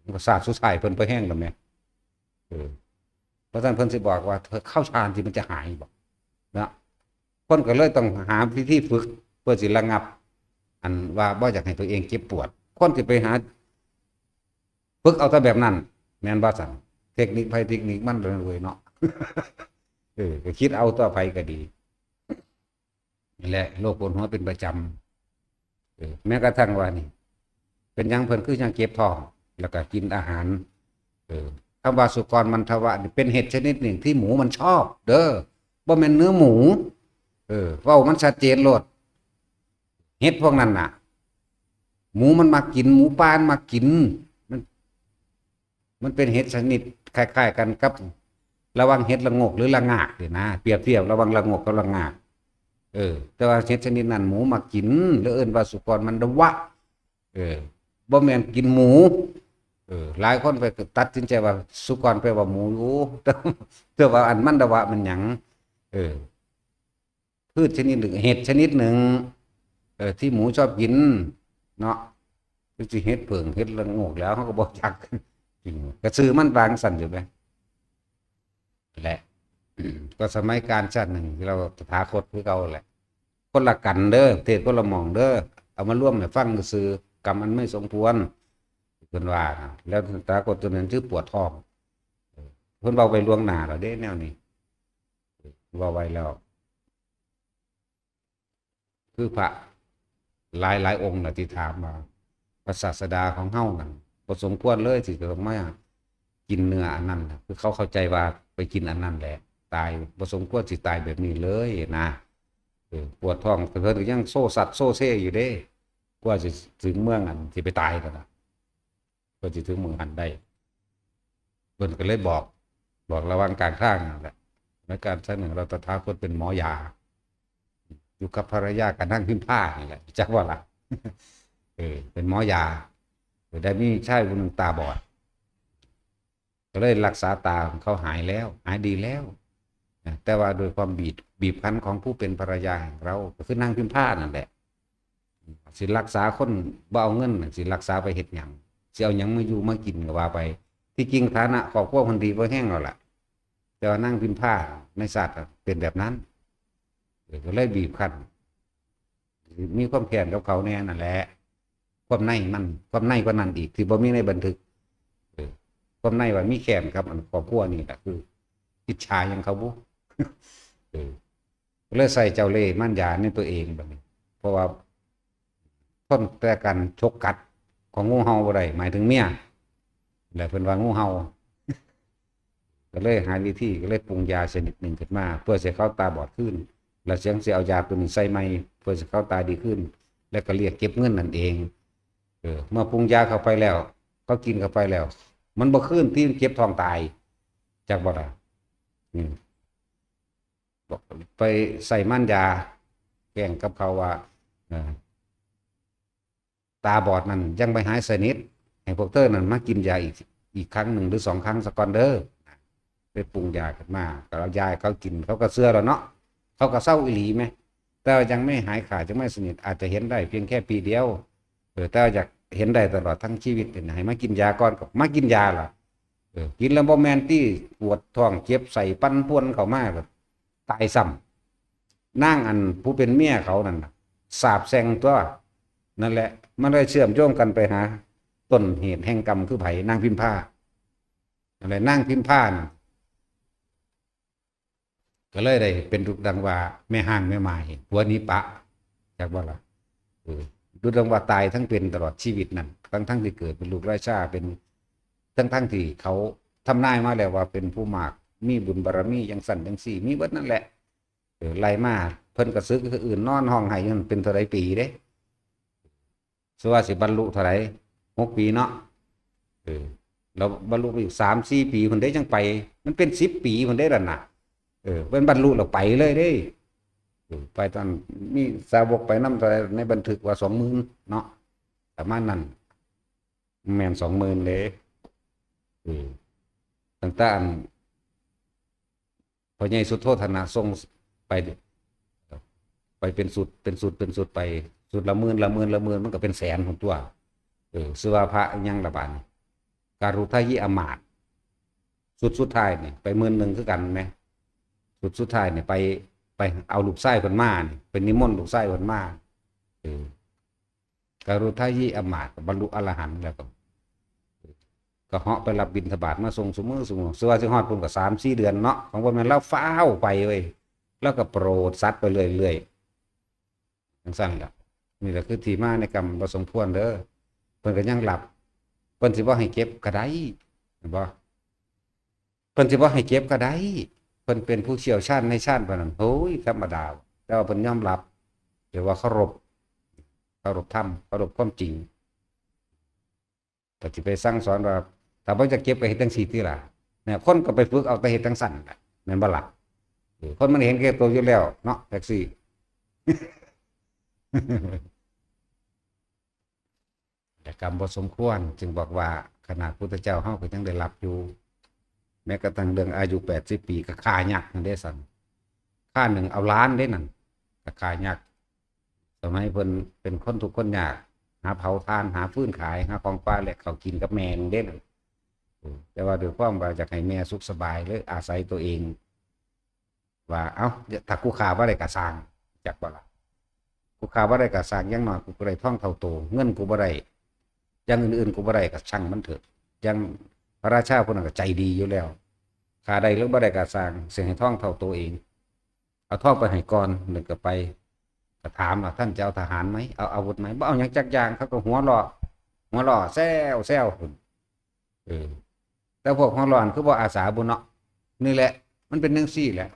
มันก็ซาดสุดท้ายเพิ่นบ่แฮงแล้วแหม เออ เพราะฉะนั้นเพิ่นสิบอกว่า เธอเข้าฌานสิมันจะหายบ่ นะ คนก็เลยต้องหาวิธีฝึกเพื่อสิระงับ อันว่าบ่อยากให้ตัวเองเจ็บปวด คนสิไปหา ฝึกเอาแต่แบบนั้น แม่นบ่ซั่น เทคนิคไผเทคนิคมันเลยเนาะ เออ ก็คิดเอาตัวไผก็ดี นี่แหละ โรคปวดหัวเป็นประจำ เออ แม้กระทั่งว่านี่ เป็นหยังเพิ่นคือยังเจ็บท้อง แล้วก็กินอาหาร เออ คำว่าสุกรมันทวะนี่เป็นเห็ดชนิดหนึ่งที่หมูมันชอบ เด้อ บ่แม่นเนื้อหมู เออ เว้ามันชัดเจนโลด เห็ดพวกนั้นน่ะ หมูมันมักกิน หมูป่ามันมักกิน มัน มันเป็นเห็ดชนิดคล้ายๆกันกับ ระหว่างเห็ดละโงกหรือระงากนี่นะ เปรียบเทียบระหว่างระโงกกับระงาก เออ แต่ว่าเห็ดชนิดนั้นหมูมักกิน แล้วเอิ้นว่าสุกรมันดวะ เออ บ่แม่นกินหมู เออ หลายคนไปตัดสินใจว่าสุกรแปลว่าหมูอยู่ แต่ แต่ว่าอันมันดวะมันหยัง เออ พืชชนิดหนึ่ง เห็ดชนิดหนึ่ง เออ ที่หมูชอบกิน เนาะ คือสิเห็ดเผิ่ง เห็ดละโงกแล้ว เขาก็บ่จัก อืม ก็ชื่อมันว่าจั่งซั้นอยู่แหม และ ก็สมัยกาลชาติหนึ่ง ที่เราตถาคตคือเก่าแหละ คนละกันเด้อ เทศน์คนละหม่องเด้อ เอามารวมให้ฟังซื่อ กรรมอันไม่สมควร เพิ่นว่านะ แล้วตถาคตตัวนั้นชื่อปวดท้อง เพิ่นเว้าไปล่วงหน้าแล้วเด้แนวนี้ เว้าไว้แล้ว คือพระหลายหลายองค์น่ะที่ถามว่า พระศาสดาของเฮานั่นบ่สมควรเลยที่จะต้องมากินเนื้ออันนั้นน่ะ คือเขาเข้าใจว่าไปกินอันนั้นแหละ ตาย บ่สมควรสิตายแบบนี้เลยนะ เออ ปวดท้อง เพิ่นก็ยังโซ่สัตว์โซ่เซ่อยู่เด้ กว่าสิถึงเมืองอันที่ไปตายนั่นน่ะ เพิ่นสิถึงเมืองหั้นได้ เพิ่นก็เลยบอก บอกระหว่างกลางทางนั่นแหละ ในกาลชาติหนึ่ง เราตถาคตเป็นหมอยา อยู่กับภรรยากับนางพิมพานี่แหละ จักว่าล่ะ เออ เป็นหมอยา เออ ได้มีชายผู้หนึ่งตาบอด ก็เลยรักษาตาของเขาหายแล้ว หายดีแล้วนะ แต่ว่าโดยความบีบ บีบคั้นของผู้เป็นภรรยาแห่งเรา ก็คือนางพิมพานั่นแหละ สิรักษาคนบ่เอาเงินน่ะ สิรักษาไปเฮ็ดหยัง สิเอาหยังมาอยู่มากินก็ว่าไป ที่จริงฐานะครอบครัวเพิ่นดีบ่แฮงแล้วล่ะ แต่ว่านางพิมพาในชาติน่ะเป็นแบบนั้น เออ ก็เลยบีบคั้น มีความแค้นกับเขาแน่นั่นแหละ ความในมัน ความในกว่านั้นอีก ที่บ่มีในบันทึก เออ ความในว่ามีแค้นครับ อันครอบครัวนี่แหละ คืออิจฉาหยังเขาบุ เออ ก็เลยใส่เจ้าเล่ห์มารยาในตัวเองบัดนี้ เพราะว่าทนแต่การฉกกัดของงูเห่าบ่ได้ หมายถึงเมีย และเพิ่นว่างูเห่า ก็เลยหาวิธี ก็เลยปรุงยาชนิดหนึ่งขึ้นมา เพื่อสิให้เขาตาบอดคืน แล้วจั่งสิเอายาตัวนี้ใส่ใหม่ เพื่อสิให้เขาตาดีขึ้น แล้วก็เรียกเก็บเงินนั่นเอง เออ เมื่อปรุงยาเข้าไปแล้ว เขากินเข้าไปแล้ว มันบ่คืน ที่มันเจ็บท้องตาย จักบ่ล่ะ อืม บอกไปใส่มารยา แกล้งกับเขาว่า เออ ตาบอดนั่นยังบ่หายสนิท ให้พวกเธอนั่นมากินยาอีก อีกครั้งหนึ่งหรือสองครั้งซะก่อนเด้อ ไปปรุงยาขึ้นมา ก็เอายาให้เขากิน เขาก็เชื่อแล้วเนาะ เขาก็เซาอีหลีแหม แต่ว่ายังไม่หายขาด ยังไม่สนิท อาจจะเห็นได้เพียงแค่ปีเดียว เออ แต่ว่าอยากเห็นได้ตลอดทั้งชีวิตนี่นะ ให้มากินยาก่อน ก็มากินยาล่ะ เออ กินแล้วบ่แม่นติ ปวดท้องเจ็บไส้ปั่นป่วนเข้ามาก็ตายซ้ำ นางอันผู้เป็นเมียเขานั่นน่ะ สาปแช่งตัว นั่นแหละ มันเลยเชื่อมโยงกันไปหาต้นเหตุแห่งกรรมคือไผ นางพิมพา นั่นแหละ นางพิมพานั่น ก็เลยได้เป็นดุจดังว่าแม่ฮ้างแม่หม้าย ผัวหนีปะ จักบ่ล่ะ เออ ดุจดังว่าตายทั้งเป็นตลอดชีวิตนั่น ทั้งๆที่เกิดเป็นลูกราชา เป็น ทั้งๆที่เขาทำนายมาแล้วว่าเป็นผู้มาก มีบุญบารมีจั่งซั้นจั่งซี้ มีเบิดนั่นแหละ เออ ไล่มา เพิ่นก็สึกคืออื่น นอนฮ้องไห้อยู่นั่นเป็นเท่าใดปีเด้ สิว่าสิบรรลุเท่าใด หกปีเนาะ เออ แล้วบรรลุไปอีกสามสี่ปีพุ้นเด้จั่งไป มันเป็นสิบปีพุ้นเด้ล่ะนะ เออ เพิ่นบรรลุแล้วไปเลยเด้ เออ ไปตอนมีสาวกไปนำเท่าใด ในบันทึกว่าสองหมื่นเนาะ ประมาณนั้น แม่นสองหมื่นเด้ เออ ตั้งแต่อัน พ่อใหญ่สุโธทนะส่งไป ไปเป็นชุด เป็นชุด เป็นชุดไป ชุดละหมื่น ละหมื่น ละหมื่น มันก็เป็นแสนพุ้นตัว เออ ชื่อว่าพระอิหยังละบาดนี้ การุทายีอมาตย์ ชุดสุดท้ายนี่ไปหมื่นหนึ่งคือกันแหม ชุดสุดท้ายนี่ไป ไปเอาลูกชายเพิ่นมานี่ ไปนิมนต์ลูกชายเพิ่นมา เออ การุทายีอมาตย์บรรลุอรหันต์แล้วก็ ก็เหาะไปรับบิณฑบาตมาส่งซุมื้อซุมื้อ สิว่าสิฮอดพุ้นก็สามสี่เดือนเนาะ ของบ่แม่นลาวฟ้าวไปเว้ย ลาวก็โปรดสัตว์ไปเรื่อยๆ จั่งซั้นล่ะ นี่แหละคือที่มาในกรรมบ่สมควรเด้อ เพิ่นก็ยังหลับ เพิ่นสิบ่ให้เก็บก็ได้ เห็นบ่ เพิ่นสิบ่ให้เก็บก็ได้ เพิ่นเป็นผู้เชี่ยวชาญในฌานปานนั้น โอ้ย ธรรมดา แต่ว่าเพิ่นยอมรับ เรียกว่าเคารพ เคารพธรรม เคารพความจริง ก็สิไปสั่งสอนว่า ถ้าบ่จะเก็บก็เฮ็ดจังซี่ติล่ะ เนี่ย คนก็ไปฝึกเอาแต่เฮ็ดจังซั่นล่ะ แม่นบ่ล่ะ เออ คนมันเห็นแก่ตัวอยู่แล้วเนาะ จังซี่ แต่กรรมบ่สมควร จึงบอกว่า ขนาดพุทธเจ้าเฮาก็ยังได้รับอยู่ แม้กระทั่งเรื่องอายุแปดสิบปีก็ฆ่ายักษ์นั่นเด้ซั่น ฆ่าหนึ่งเอาล้านเด้นั่น ก็ฆ่ายักษ์ สมัยเพิ่นเป็นคนทุกข์คนยาก หาเผาถ่าน หาฟืนขาย หาของป่าแลกข้าวกินกับแม่นั่นเด้นั่น เออ แต่ว่าด้วยความว่าอยากให้แม่สุขสบาย เลยอาศัยตัวเอง ว่า เอ้า ถ้ากูฆ่าบ่ได้ก็ซ่าง จักบ่ล่ะ กูฆ่าบ่ได้ก็ซ่าง อย่างน้อยกูก็ได้ทองเท่าโต เงินกูบ่ได้ อย่างอื่นๆกูบ่ได้ก็ช่างมันเถอะ อย่างพระราชาผู้นั้นก็ใจดีอยู่แล้ว ฆ่าได้หรือบ่ได้ก็ซ่าง สิให้ทองเท่าโตเอง เอาทองไปให้ก่อน นึกก็ไป ก็ถามว่า "ท่านจะเอาทหารไหม เอาอาวุธไหม" "บ่เอาหยังจักอย่าง" เขาก็หัวเราะ หัวเราะ แซว แซว เออ แต่พวกหัวร้อนคือบ่อาสาบุเนาะ นี่แหละ มันเป็นจังซี่แหละ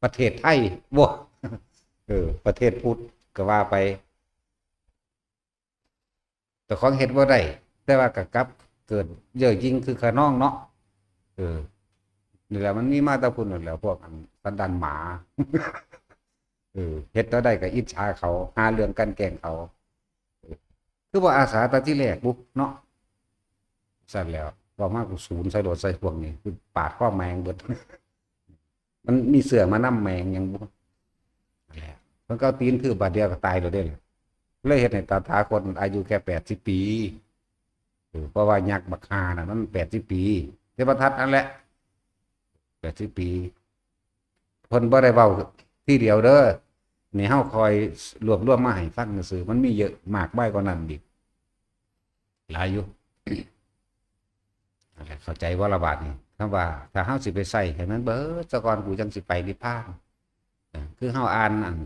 ประเทศไทยบ่ เออ ประเทศพุทธก็ว่าไป เจ้าของเฮ็ดบ่ได้ แต่ว่าก็กลับเกิดเย่อหยิ่งคึกคะนองเนาะ เออ นี่แหละ มันมีมาแต่พุ้นนั่นแหละ พวกอันสันดานหมา เออ เฮ็ดแนวใดก็อิจฉาเขา หาเรื่องกลั่นแกล้งเขา เออ คือบ่อาสาแต่ทีแรกบุเนาะ ซั่นแล้ว เว้ามากูสูนใส่โลดใส่พวกนี้ คือปาดคอแม่งเบิด มันมีเสื้อมานำแม่งหยังบุ นั่นแหละ เพิ่นก็เอาตีนทืบบาดเดียวก็ตายแล้วเด้ เลยเฮ็ดให้ตถาคตอายุแค่แปดสิบปี เออ เพราะว่ายักษ์บักห่าน่ะมันแปดสิบปี เทพทัตนั่นแหละ แปดสิบปี เพิ่นบ่ได้เว้าทีเดียวเด้อ นี่เฮาคอยรวบรวมมาให้ฟังซื่อๆ มันมีเยอะมากมายกว่านั้นอีก หลายอยู่ นั่นแหละ เข้าใจบ่ละบาดนี้ คำว่า ถ้าเฮาสิไปใส่ให้มันเบิดซะก่อน กูจังสิไปนิพพาน เออ คือเฮาอ่านอัน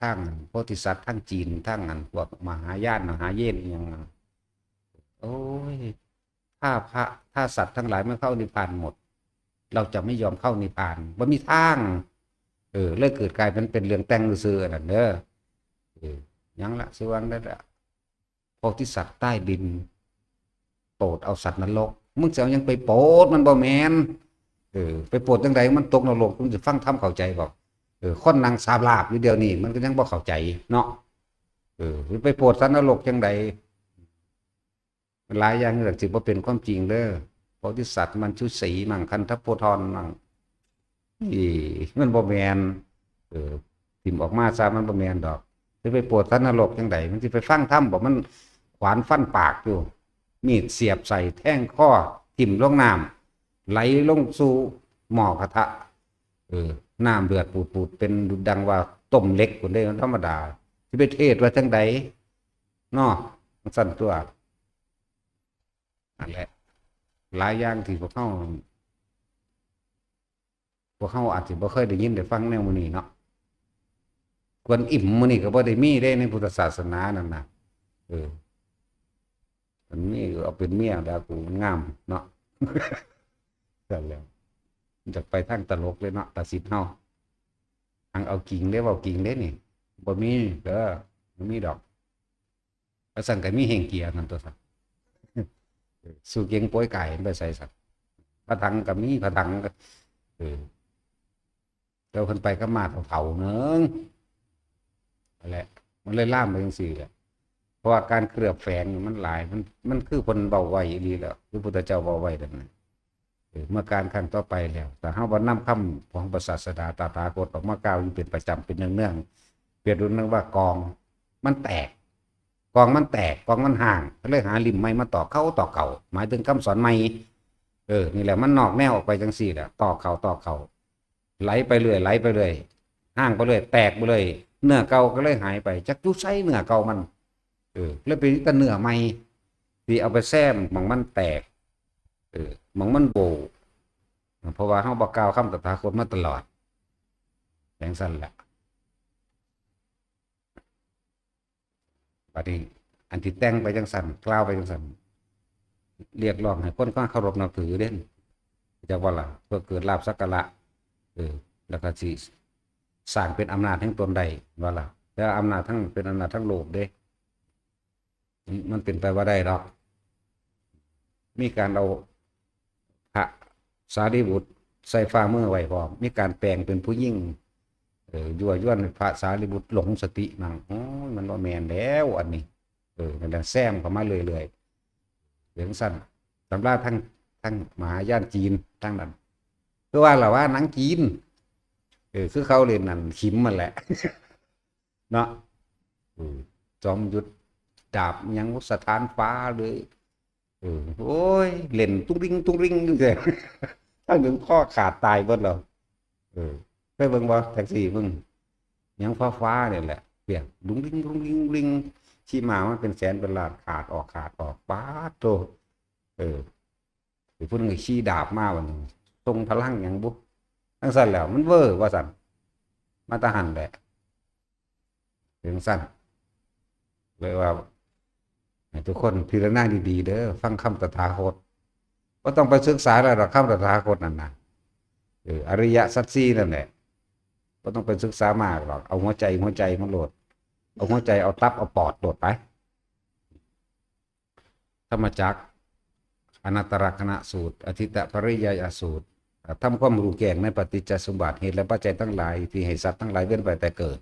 ทางโพธิสัตว์ ทางจีน ทางอันพวกมหายาน มหาเยนอิหยังนั่น โอ้ย ถ้าพระ ถ้าสัตว์ทั้งหลายไม่เข้านิพพานหมด เราจะไม่ยอมเข้านิพพาน บ่มีทาง เออ เลยเกิดกลายเป็น เป็นเรื่องแต่งซื่อๆ อันนั้นเด้อ เออ หยังละ สิว่านั่นละ พวกที่สัตว์ใต้ดิน โปรดเอาสัตว์นรก มึงจะเอาหยังไปโปรด มันบ่แม่น เออ ไปโปรดจังใด มันตกนรก มึงจะฟังธรรมเข้าใจบ่ เออ คนนั่งสาบลาบอยู่เดี๋ยวนี้ มันก็ยังบ่เข้าใจเนาะ เออ ไปโปรดสัตว์นรกจังใด หลายอย่างนี่แหละสิบ่เป็นความจริงเด้อ โพธิสัตว์มัจจุสีห์ มังคันธโพธรมัง อี มันบ่แม่น เออ ถิ่มออกมาซะ มันบ่แม่นดอก สิไปโปรดสัตว์นรกจังใด มันสิไปฟังธรรมบ่ มันขวานฟันปากอยู่ มีดเสียบใส่ แทงคอ ถิ่มลงน้ำ ไหลลงสู่หม้อกระทะ เออ น้ำเดือดปูดๆ เป็นดุจดังว่าต้มเหล็กพุ้นเด้ มันธรรมดา สิไปเทศน์ว่าจังใด เนาะ มันซั่นตัว นั่นแหละ หลายอย่างที่พวกเฮา พวกเฮาอาจสิบ่เคยได้ยินได้ฟังแนวมื้อนี้เนาะ กวนอิมมื้อนี้ก็บ่ได้มีเด้ในพุทธศาสนานั่นน่ะ เออ มันมีเอาเป็นเมียแล้วกูมันงามเนาะ ซั่นแหล้ว อยากไปทางตลกเลยเนาะ ตาสิทธิ์เฮา หังเอาจริงเด้ เว้าจริงเด้นี่ บ่มีเด้อ บ่มีดอก ว่าซั่นก็มีแฮงเกียร์นั่นตัวซั่น สู้เก่งโป้ยไก่ไปใส่ซั่น พระถังก็มี พระถังก็ เออ แต่เพิ่นไปกับหมาเฒ่าๆ หนึ่ง นั่นแหละ มันเลยลามไปจังซี่แหละ เพราะว่าการเคลือบแฝงนี่มันหลาย มัน มันคือเพิ่นเว้าไว้อีหลีแหละ คือพุทธเจ้าเว้าไว้นั่นน่ะ เออ เมื่อการครั้งต่อไปแล้ว ถ้าเฮาบ่นำคำของพระศาสดาตถาคตออกมากล่าวอยู่เป็นประจำเป็นเนืองๆ เปรียบเสมือนว่ากลองมันแตก กลองมันแตก กลองมันฮ้าง ก็เลยหาลิ่มใหม่มาต่อเข่าต่อเข่า หมายถึงคำสอนใหม่ เออ นี่แหละ มันนอกแนวออกไปจังซี่แหละ ต่อเข่าต่อเข่า ไหลไปเรื่อย ไหลไปเรื่อย ฮ้างไปเรื่อย แตกไปเรื่อย เนื้อเก่าก็เลยหายไป จักอยู่ไสเนื้อเก่ามัน เออ เลยเป็นแต่เนื้อใหม่ ที่เอาไปแซมหม่องมันแตก เออ หม่องมันโหว่ เพราะว่าเฮาบ่กล่าวคำตถาคตมาตลอด จังซั่นแหละ บัดนี้ อันที่แต่งไปจังซั่น กล่าวไปจังซั่น เรียกร้องให้คนมาเคารพนับถือเด้ จักว่าล่ะ เพื่อเกิดลาภสักการะ เออ แล้วก็สิสร้างเป็นอำนาจแห่งตนได้ ว่าล่ะ แต่อำนาจทั้ง เป็นอำนาจทั้งโลกเด้ มันเป็นไปบ่ได้ดอก มีการเอาพระสารีบุตรใส่ฝ่ามือไว้พร้อม มีการแปลงเป็นผู้หญิง เออ ยั่วยวนให้พระสารีบุตรหลงสตินั่ง โอ้ย มันบ่แม่นแล้วอันนี้ เออ นั่นแหละ แซมเข้ามาเรื่อยๆ เรื่องสั้น ตำราทั้ง ทั้งมหายานจีนทั้งนั้น คือว่าล่ะว่าหนังจีน เออ คือเขาเล่นนั่นขิมมันแหละ เนาะ เออ จอมยุทธดาบหยังสถานฟ้าเลย เออ โอ้ย เล่นตุ้งริงตุ้งริงอยู่แต่ ทั้งถึงข้อขาดตายเบิดแล้ว เออ ไปเบิ่งบ่ แท็กซี่เบิ่ง หยังฟ้าฟ้าเนี่ยแหละ เปียก ลุงริงลุงริงลุงริง ขี่ม้ามาเป็นแสนเป็นล้าน ขาดออก ขาดออก ป๊าดโธ่ เออ ไอ้ผู้หนึ่งก็ขี่ดาบมาบัดนี้ ทรงพลังหยังบุ จั่งซั้นแหล้ว มันเวอร์ว่าซั่น มาแต่หั่นแหละ จั่งซั้น เลยว่า ให้ทุกคนพิจารณาดีๆ เด้อ ฟังคำตถาคต บ่ต้องไปศึกษาแล้วดอก คำตถาคตนั่นน่ะ เออ อริยสัจสี่นั่นแหละ บ่ต้องไปศึกษามากดอก เอาหัวใจ หัวใจมาโลด เอาหัวใจ เอาตับ เอาปอดโลดไป ธรรมจักร อนัตตลักษณสูตร อทิฏฐปริยายสูตร อ่า ทำความรู้แจ้งในปฏิจจสมบัติ เหตุและปัจจัยทั้งหลายที่ให้สัตว์ทั้งหลายเวียนว่ายตายเกิด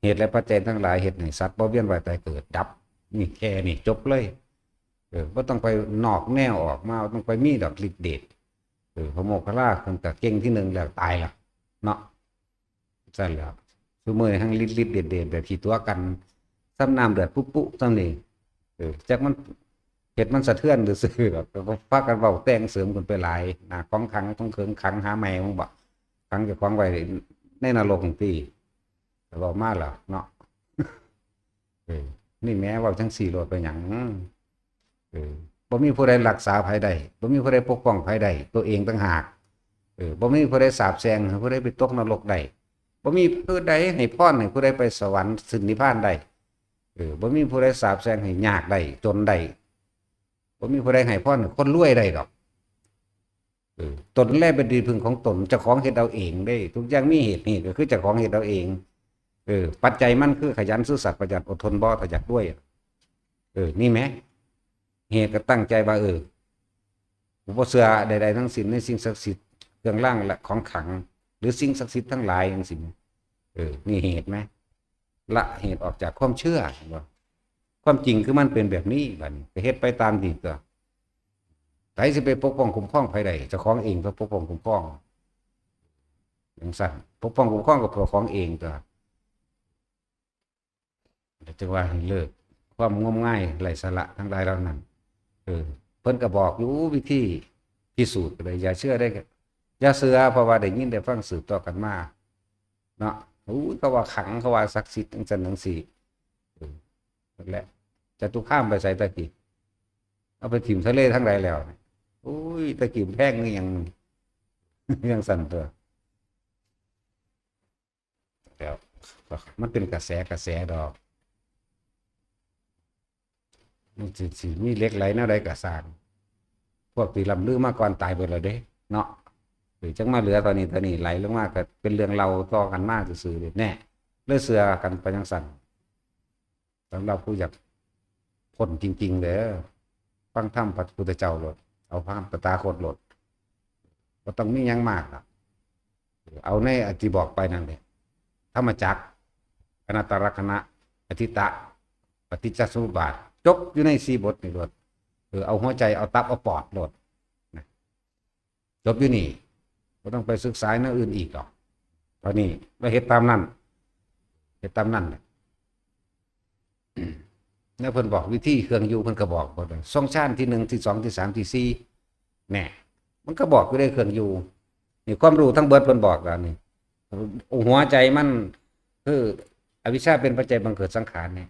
เหตุและปัจจัยทั้งหลายเฮ็ดให้สัตว์บ่เวียนว่ายตายเกิด ดับ นี่แค่นี้จบเลย เออ บ่ต้องไปนอกแนวออกมา บ่ต้องไปมีดอกฤทธิ์เดช เออ พระโมคคัลลาเพิ่นก็เก่งที่หนึ่งแล้ว ตายแล้ว เนาะ ซั่นแหล้ว ซุมื้อนี้ทั้งฤทธิ์ๆ เดชๆ แบบขี้ตั๋วกัน ส่ำน้ำเดือดปุ๊ๆ ส่ำนี้ เออ จักมันเฮ็ดมันสะเทือนซื่อๆ ดอก ก็พากันเว้าแต่งเสริมกันไปหลายนะ ของขลังของเขิงขังหาใหม่มึงบ่ ขังเจ้าของไว้ในนรกจั่งซี้ ก็เว้ามาแล้วเนาะ เออ นี่แหมเว้าจั่งซี้โลดไปหยัง เออ บ่มีผู้ใดรักษาไผได้ บ่มีผู้ใดปกป้องไผได้ ตัวเองต่างหาก เออ บ่มีผู้ใดสาปแช่งให้ผู้ใดไปตกนรกได้ บ่มีผู้ใดให้พรให้ผู้ใดไปสวรรค์ขึ้นนิพพานได้ เออ บ่มีผู้ใดสาปแช่งให้ยากได้ จนได้ บ่มีผู้ใดให้พรให้คนรวยได้ดอก เออ ตนแลเป็นที่พึ่งของตน เจ้าของเฮ็ดเอาเองเด้ ทุกอย่างมีเหตุ เหตุก็คือเจ้าของเฮ็ดเอาเอง เออ ปัจจัยมันคือขยันซื่อสัตย์ประหยัดอดทน บ่ถ้าอยากรวย เออ นี่แหม เหตุก็ตั้งใจว่า เออ กูบ่เชื่อใดๆทั้งสิ้นในสิ่งศักดิ์สิทธิ์ เครื่องรางและของขลัง หรือสิ่งศักดิ์สิทธิ์ทั้งหลายจั่งซี้ เออ นี่เหตุไหม ละเหตุออกจากความเชื่อ เห็นบ่ ความจริงคือมันเป็นแบบนี้ บัดนี้ก็เฮ็ดไปตามนี้ตั๊ว ไผสิไปปกป้องคุ้มครองไผได้ เจ้าของเองต้องปกป้องคุ้มครอง จั่งซั้น ปกป้องคุ้มครองก็เจ้าของเองตั๊ว จั่งว่าให้เลิกความงมงายไร้สาระทั้งหลายเหล่านั้น เออ เพิ่นก็บอกอยู่วิธีพิสูจน์ก็เลย อย่าเชื่อได้ อย่าเชื่อ เพราะว่าได้ยินได้ฟังสืบต่อกันมา เนาะ อู้ย เขาว่าขลัง เขาว่าศักดิ์สิทธิ์จั่งซั้นจั่งซี้ เออ นั่นแหละ จตุคามไปไสตะกี้ เอาไปถิ่มทะเลทางใดแล้ว โอ้ย ตะกี้แพงคือหยัง จั่งซั้นตั๊ว แล้ว มันเป็นกระแสกระแสดอก มันสิ สิมีเหล็กไหลแนวใดก็ซ่าง พวกที่ล่ำลือมาก่อนตายเบิดแล้วเด้ เนาะ หรือจั่งมาเหลือตอนนี้ ตอนนี้ไหลลงมาก็เป็นเรื่องเล่าต่อกันมาซื่อๆ เด้ แน่ เลยเชื่อกันไปจั่งซั้น สำหรับผู้อยากพ้นจริงๆ เด้อ ฟังธรรมพระพุทธเจ้าโลด เอาธรรมตถาคตโลด บ่ต้องมีหยังมากหรอก เอาในอันที่บอกไปนั่นแหละ ธรรมจักร อนัตตลักษณะ อทิฏฐะ ปฏิจจสมุปบาท จบอยู่ในสี่บทนี่โลด เออ เอาหัวใจ เอาตับ เอาปอดโลด นะ จบอยู่นี่ บ่ต้องไปศึกษาแนวอื่นอีกดอก เท่านี้ แล้วเฮ็ดตามนั้น เฮ็ดตามนั้นแหละ แล้วเพิ่นบอกวิธีเครื่องอยู่ เพิ่นก็บอกหมดเลย ช่วงฌานที่หนึ่ง ที่สอง ที่สาม ที่สี่ แน่ มันก็บอกอยู่ในเครื่องอยู่ นี่ความรู้ทั้งเบิดเพิ่นบอกแล้วนี่ หัวใจมันคืออวิชชาเป็นปัจจัยบังเกิดสังขารเนี่ย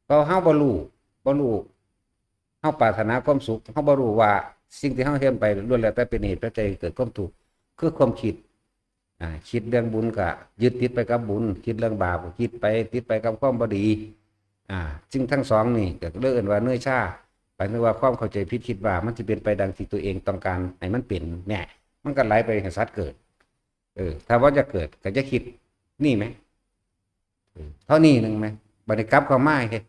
เพราะเฮาบ่รู้ บ่รู้ เฮาปรารถนาความสุข เฮาบ่รู้ว่าสิ่งที่เฮาเฮ็ดไปล้วนแล้วแต่เป็นเหตุปัจจัยให้เกิดความทุกข์ คือความคิด อ่า คิดเรื่องบุญก็ยึดติดไปกับบุญ คิดเรื่องบาปก็คิดไป ติดไปกับความบ่ดี อ่า สิ่งทั้งสองนี่ก็เลยเอิ้นว่าเนยชา หมายถึงว่าความเข้าใจผิดคิดว่ามันสิเป็นไปดังที่ตัวเองต้องการให้มันเป็น แน่ มันก็ไหลไปให้สัตว์เกิด เออ ถ้าว่าจะเกิดก็จะคิด นี่ไหม เออ เท่านี้หนึ่งไหม บัดนี้กลับเข้ามาเฮ็ด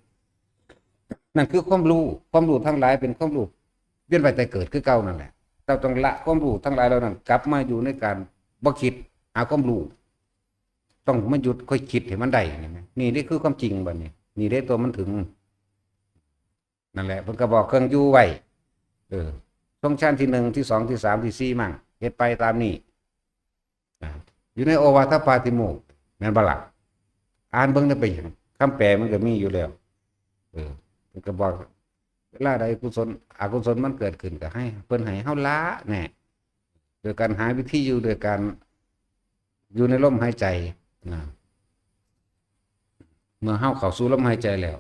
นั่นคือความรู้ ความรู้ทั้งหลายเป็นความรู้ เวียนว่ายตายเกิดคือเก่านั่นแหละ เจ้าต้องละความรู้ทั้งหลายเหล่านั้น กลับมาอยู่ในการบ่คิด หาความรู้ ต้องมาหยุดค่อยคิดให้มันได้ นี่นะ นี่ นี่คือความจริงบัดนี้ นี่เด้ตัวมันถึง นั่นแหละ เพิ่นก็บอกเครื่องอยู่ไว้ เออ ทรงฌานที่หนึ่ง ที่สอง ที่สาม ที่สี่ มั่ง เฮ็ดไปตามนี้ อ่า อยู่ในโอวาทปาติโมกข์ แม่นบ่ล่ะ อ่านเบิ่งได้เป็นหยัง คำแปลมันก็มีอยู่แล้ว เออ เพิ่นก็บอก เวลาใดกุศล อกุศลมันเกิดขึ้นก็ให้ เพิ่นให้เฮาละแน่ โดยการหาวิธีอยู่ โดยการอยู่ในลมหายใจนะ เมื่อเฮาเข้าสู่ลมหายใจแล้ว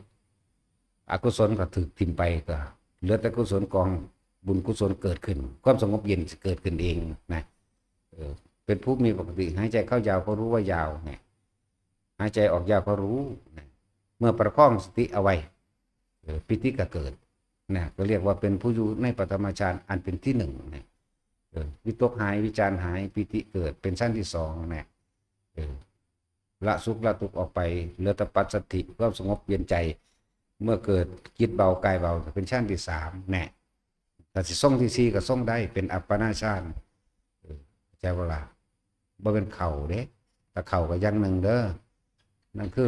อกุศลก็ถูกถิ่มไป ก็เหลือแต่กุศลกองบุญกุศลเกิดขึ้น ความสงบเย็นสิเกิดขึ้นเองนะ เออ เป็นผู้มีปกติ หายใจเข้ายาวก็รู้ว่ายาวเนี่ย หายใจออกยาวก็รู้นะ เมื่อประคองสติเอาไว้ เออ ปีติก็เกิดนะ ก็เรียกว่าเป็นผู้อยู่ในปฐมฌานอันเป็นที่หนึ่งนะ เออ วิตกหาย วิจารหาย ปีติเกิด เป็นชั้นที่สองนะ เออ ละสุขละทุกข์ออกไป เหลือแต่ปัสสัทธิ ความสงบเย็นใจ เมื่อเกิดจิตเบากายเบา เป็นชั้นที่สามแน่ ถ้าสิทรงที่สี่ก็ทรงได้ เป็นอัปปนาฌาน เออ เข้าใจบ่ล่ะ บ่เป็นเข้าเด้ ถ้าเข้าก็อย่างหนึ่งเด้อ นั่นคือ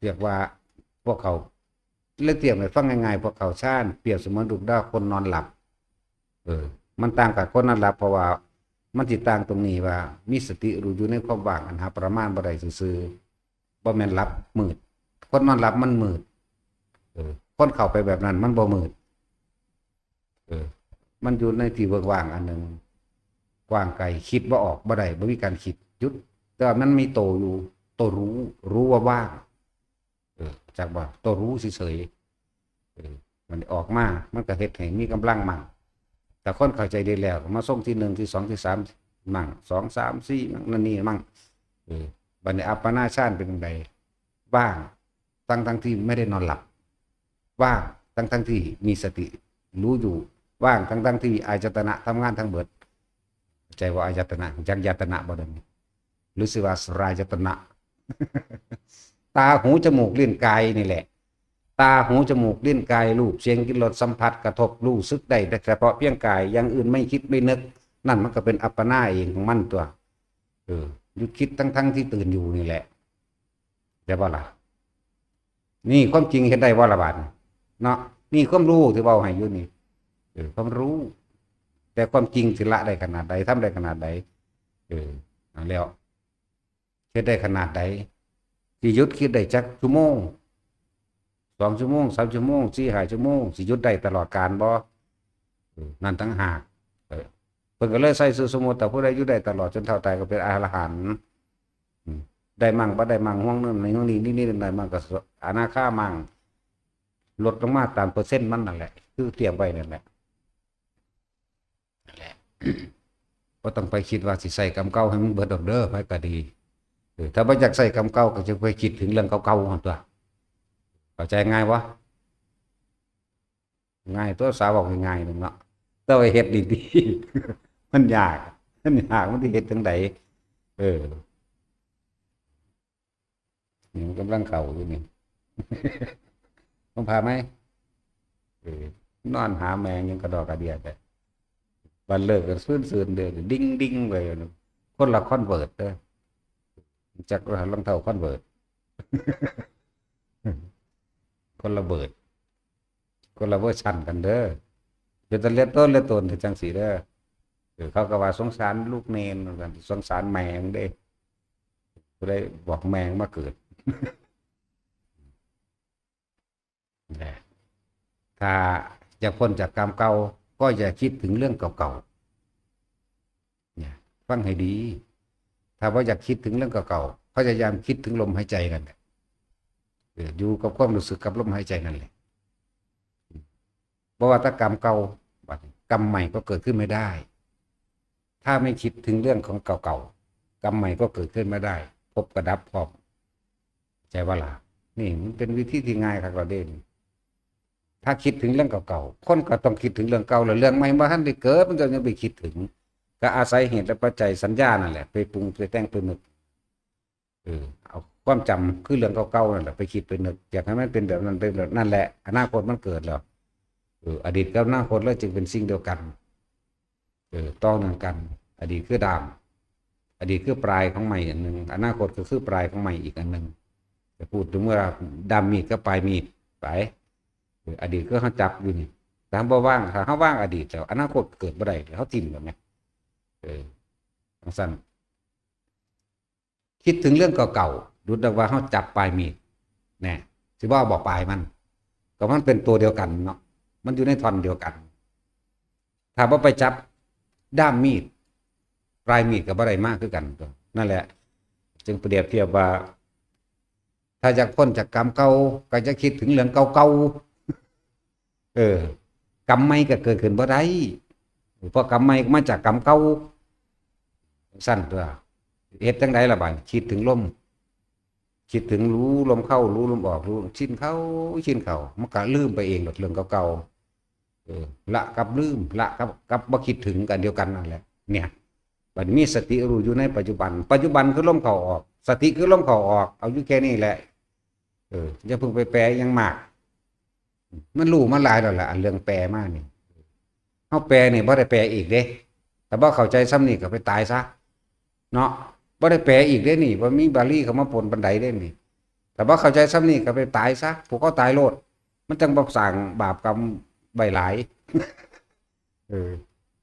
เรียกว่าพวกเข้า เลยเทียบให้ฟังง่ายๆ พวกเข้าฌาน เปรียบเสมือนลูกดาวคนนอนหลับ เออ มันต่างกับคนนอนหลับ เพราะว่ามันสิต่างตรงนี้ว่า มีสติรู้อยู่ในความว่างอันหาประมาณบ่ได้ซื่อๆ บ่แม่นหลับมืด คนนอนหลับมันมืด เออ คนเข้าไปแบบนั้นมันบ่มืด เออ มันอยู่ในที่เวิ้งว่างอันหนึ่ง กว้างไกล คิดบ่ออก บ่ได้ บ่มีการคิด หยุด แต่ว่ามันมีโตอยู่ โตรู้ รู้ว่าว่าง เออ จักว่าโตรู้เฉยๆ เออ มันออกมา มันก็เฮ็ดให้มีกำลังมั่ง แต่คนเข้าใจได้แล้ว มาทรงที่หนึ่ง ที่สอง ที่สาม มั่ง สอง สาม สี่ มั่ง นั่นนี่มั่ง เออ บัดนี้อัปปนาฌานเป็นจั่งใด ว่าง ทั้งๆ ที่ไม่ได้นอนหลับ ว่าง ทั้งๆ ที่มีสติรู้อยู่ ว่าง ทั้งๆ ที่อายตนะทำงานทั้งเบิด เข้าใจว่าอายตนะ จักยตนะบ่เดี๋ยวนี้ หรือสิว่าสลายตนะ ตา หู จมูก ลิ้น กายนี่แหละ ตา หู จมูก ลิ้น กาย รูป เสียง กลิ่น รส สัมผัส กระทบ รู้สึกได้แต่เฉพาะเพียงกาย อย่างอื่นไม่คิดไม่นึก นั่นมันก็เป็นอัปปนาเองของมันตัว เออ หยุดคิดทั้งๆ ที่ตื่นอยู่นี่แหละ ได้บ่ล่ะ นี่ความจริงเฮ็ดได้บ่ล่ะบาดนี้ เนาะ นี่ความรู้ที่เว้าให้อยู่นี่ เออ ความรู้ แต่ความจริงสิละได้ขนาดใด ทำได้ขนาดใด เออ เอาแล้ว เฮ็ดได้ขนาดใด สิหยุดคิดได้จักชั่วโมง สอง ชั่วโมง สาม ชั่วโมง สี่ ห้า ชั่วโมง สิหยุดได้ตลอดกาลบ่ เออ นั่นต่างหาก เออ เพิ่นก็เลยใส่ชื่อสมมุติ แต่ผู้ใดอยู่ได้ตลอดจนเฒ่าตายก็เป็นอรหันต์ อืม ได้มั่งบ่ได้มั่ง ห่วงนั่นในห่วงนี้นิดๆหน่อยๆมั่งก็อนาคามั่ง ลดลงมาตามเปอร์เซ็นต์มันนั่นแหละ คือเตรียมไว้นั่นแหละ นั่นแหละ บ่ต้องไปคิดว่าสิใส่กรรมเก่าให้มันเบิดดอกเด้อ ไผก็ดี เออ ถ้าบ่อยากใส่กรรมเก่าก็จะไปคิดถึงเรื่องเก่าๆหั่นตัว เข้าใจง่ายบ่ ง่ายตัว สาวบอกง่ายๆหนึ่งเนาะ แต่ว่าเฮ็ดดีๆ มันยาก มันยาก มันสิเฮ็ดจั่งใด เออ นี่มันกำลังเข้าอยู่นี่ ต้องพาไหม เออ นอนหาแมงยังกระดอกกระเดียแต่ วันเลิกกันซื่นๆ เด้อ ดิ้งๆ ไป คนละคอนเวิร์ตเด้อ จักรหัสรองเท้าคอนเวิร์ต คนละเบิด คนละเวอร์ชันกันเด้อ เป็นตาเลียดต้นเลียดตนจังสีเด้อ เออ เขาก็ว่าสงสารลูกเนนเหมือนกัน สงสารแมงเด้ ผู้ใดบอกแมงมาเกิด นะ ถ้าอยากพ้นจากกรรมเก่า ก็อย่าคิดถึงเรื่องเก่าๆ เนี่ย ฟังให้ดี ถ้าว่าอยากคิดถึงเรื่องเก่าๆ พยายามคิดถึงลมหายใจนั่นแหละ เออ อยู่กับความรู้สึกกับลมหายใจนั่นแหละ บ่ว่าแต่กรรมเก่า บัดนี้กรรมใหม่ก็เกิดขึ้นไม่ได้ ถ้าไม่คิดถึงเรื่องของเก่าๆ กรรมใหม่ก็เกิดขึ้นไม่ได้ ภพก็ดับพร้อม ใจว่าล่ะ นี่มันเป็นวิธีที่ง่ายคักละเด้นี่ ถ้าคิดถึงเรื่องเก่าๆ คนก็ต้องคิดถึงเรื่องเก่า แล้วเรื่องใหม่บ่ทันได้เกิด มันก็ยังไปคิดถึง ก็อาศัยเหตุและปัจจัยสัญญานั่นแหละ ไปปรุงไปแต่งไปนึก เออ เอาความจำคือเรื่องเก่าๆนั่นแหละ ไปคิดไปนึก อยากให้มันเป็นแบบนั้นเป็นแบบนั่นแหละ อนาคตมันเกิดแล้ว ออ อดีตกับอนาคตแล้วจึงเป็นสิ่งเดียวกัน เออ ต่อเนื่องกัน อดีตคือด้าม อดีตคือปลายของไม้อันหนึ่ง อนาคตก็คือปลายของไม้อีกอันหนึ่ง จะพูดถึงเมื่อด้ามมีดกับปลายมีดไป เออ อดีตคือเขาจับอยู่นี่ แต่เขาบ่วาง ถ้าเขาวางอดีตแล้ว อนาคตเกิดบ่ได้ เขาถิ่มแบบนี้ เออ จั่งซั่น คิดถึงเรื่องเก่าๆ ดุจดังว่าเขาจับปลายมีด แน่ สิว่าบอกปลายมัน ก็มันเป็นตัวเดียวกันเนาะ มันอยู่ในท่อนเดียวกัน ถ้าบ่ไปจับด้ามมีด ปลายมีดก็บ่ได้มาคือกันตัว นั่นแหละ จึงเปรียบเทียบว่า ถ้าอยากพ้นจากกรรมเก่า ก็จะคิดถึงเรื่องเก่าๆ เออ กรรมใหม่ก็เกิดขึ้นบ่ได้ เพราะกรรมใหม่ก็มาจากกรรมเก่า ซั่นตัว เฮ็ดจั่งใดล่ะบัด คิดถึงลม คิดถึงรู้ลมเข้า รู้ลมออก รู้ ชินเข้า ชินเข้า มันก็ลืมไปเองดอกเรื่องเก่าๆ เออ ละกับลืม ละกับ กับบ่คิดถึงกันเดียวกันนั่นแหละ เนี่ย บัดมีสติรู้อยู่ในปัจจุบัน ปัจจุบันคือลมเข้าออก สติคือลมเข้าออก เอาอยู่แค่นี้แหละ เออ อย่าเพิ่งไปแปลอิหยังมาก มันรู้มาหลายแล้วล่ะ อันเรื่องแปลมานี่ เฮาแปลนี่บ่ได้แปลอีกเด้ ถ้าบ่เข้าใจส่ำนี้ก็ไปตายซะ เนาะ บ่ได้แปลอีกเด้นี่ บ่มีบาลีเข้ามาปนปานใดเด้นี่ ถ้าบ่เข้าใจส่ำนี้ก็ไปตายซะ ผูกคอตายโลด มันจั่งบ่สร้างบาปกรรมไว้หลาย เออ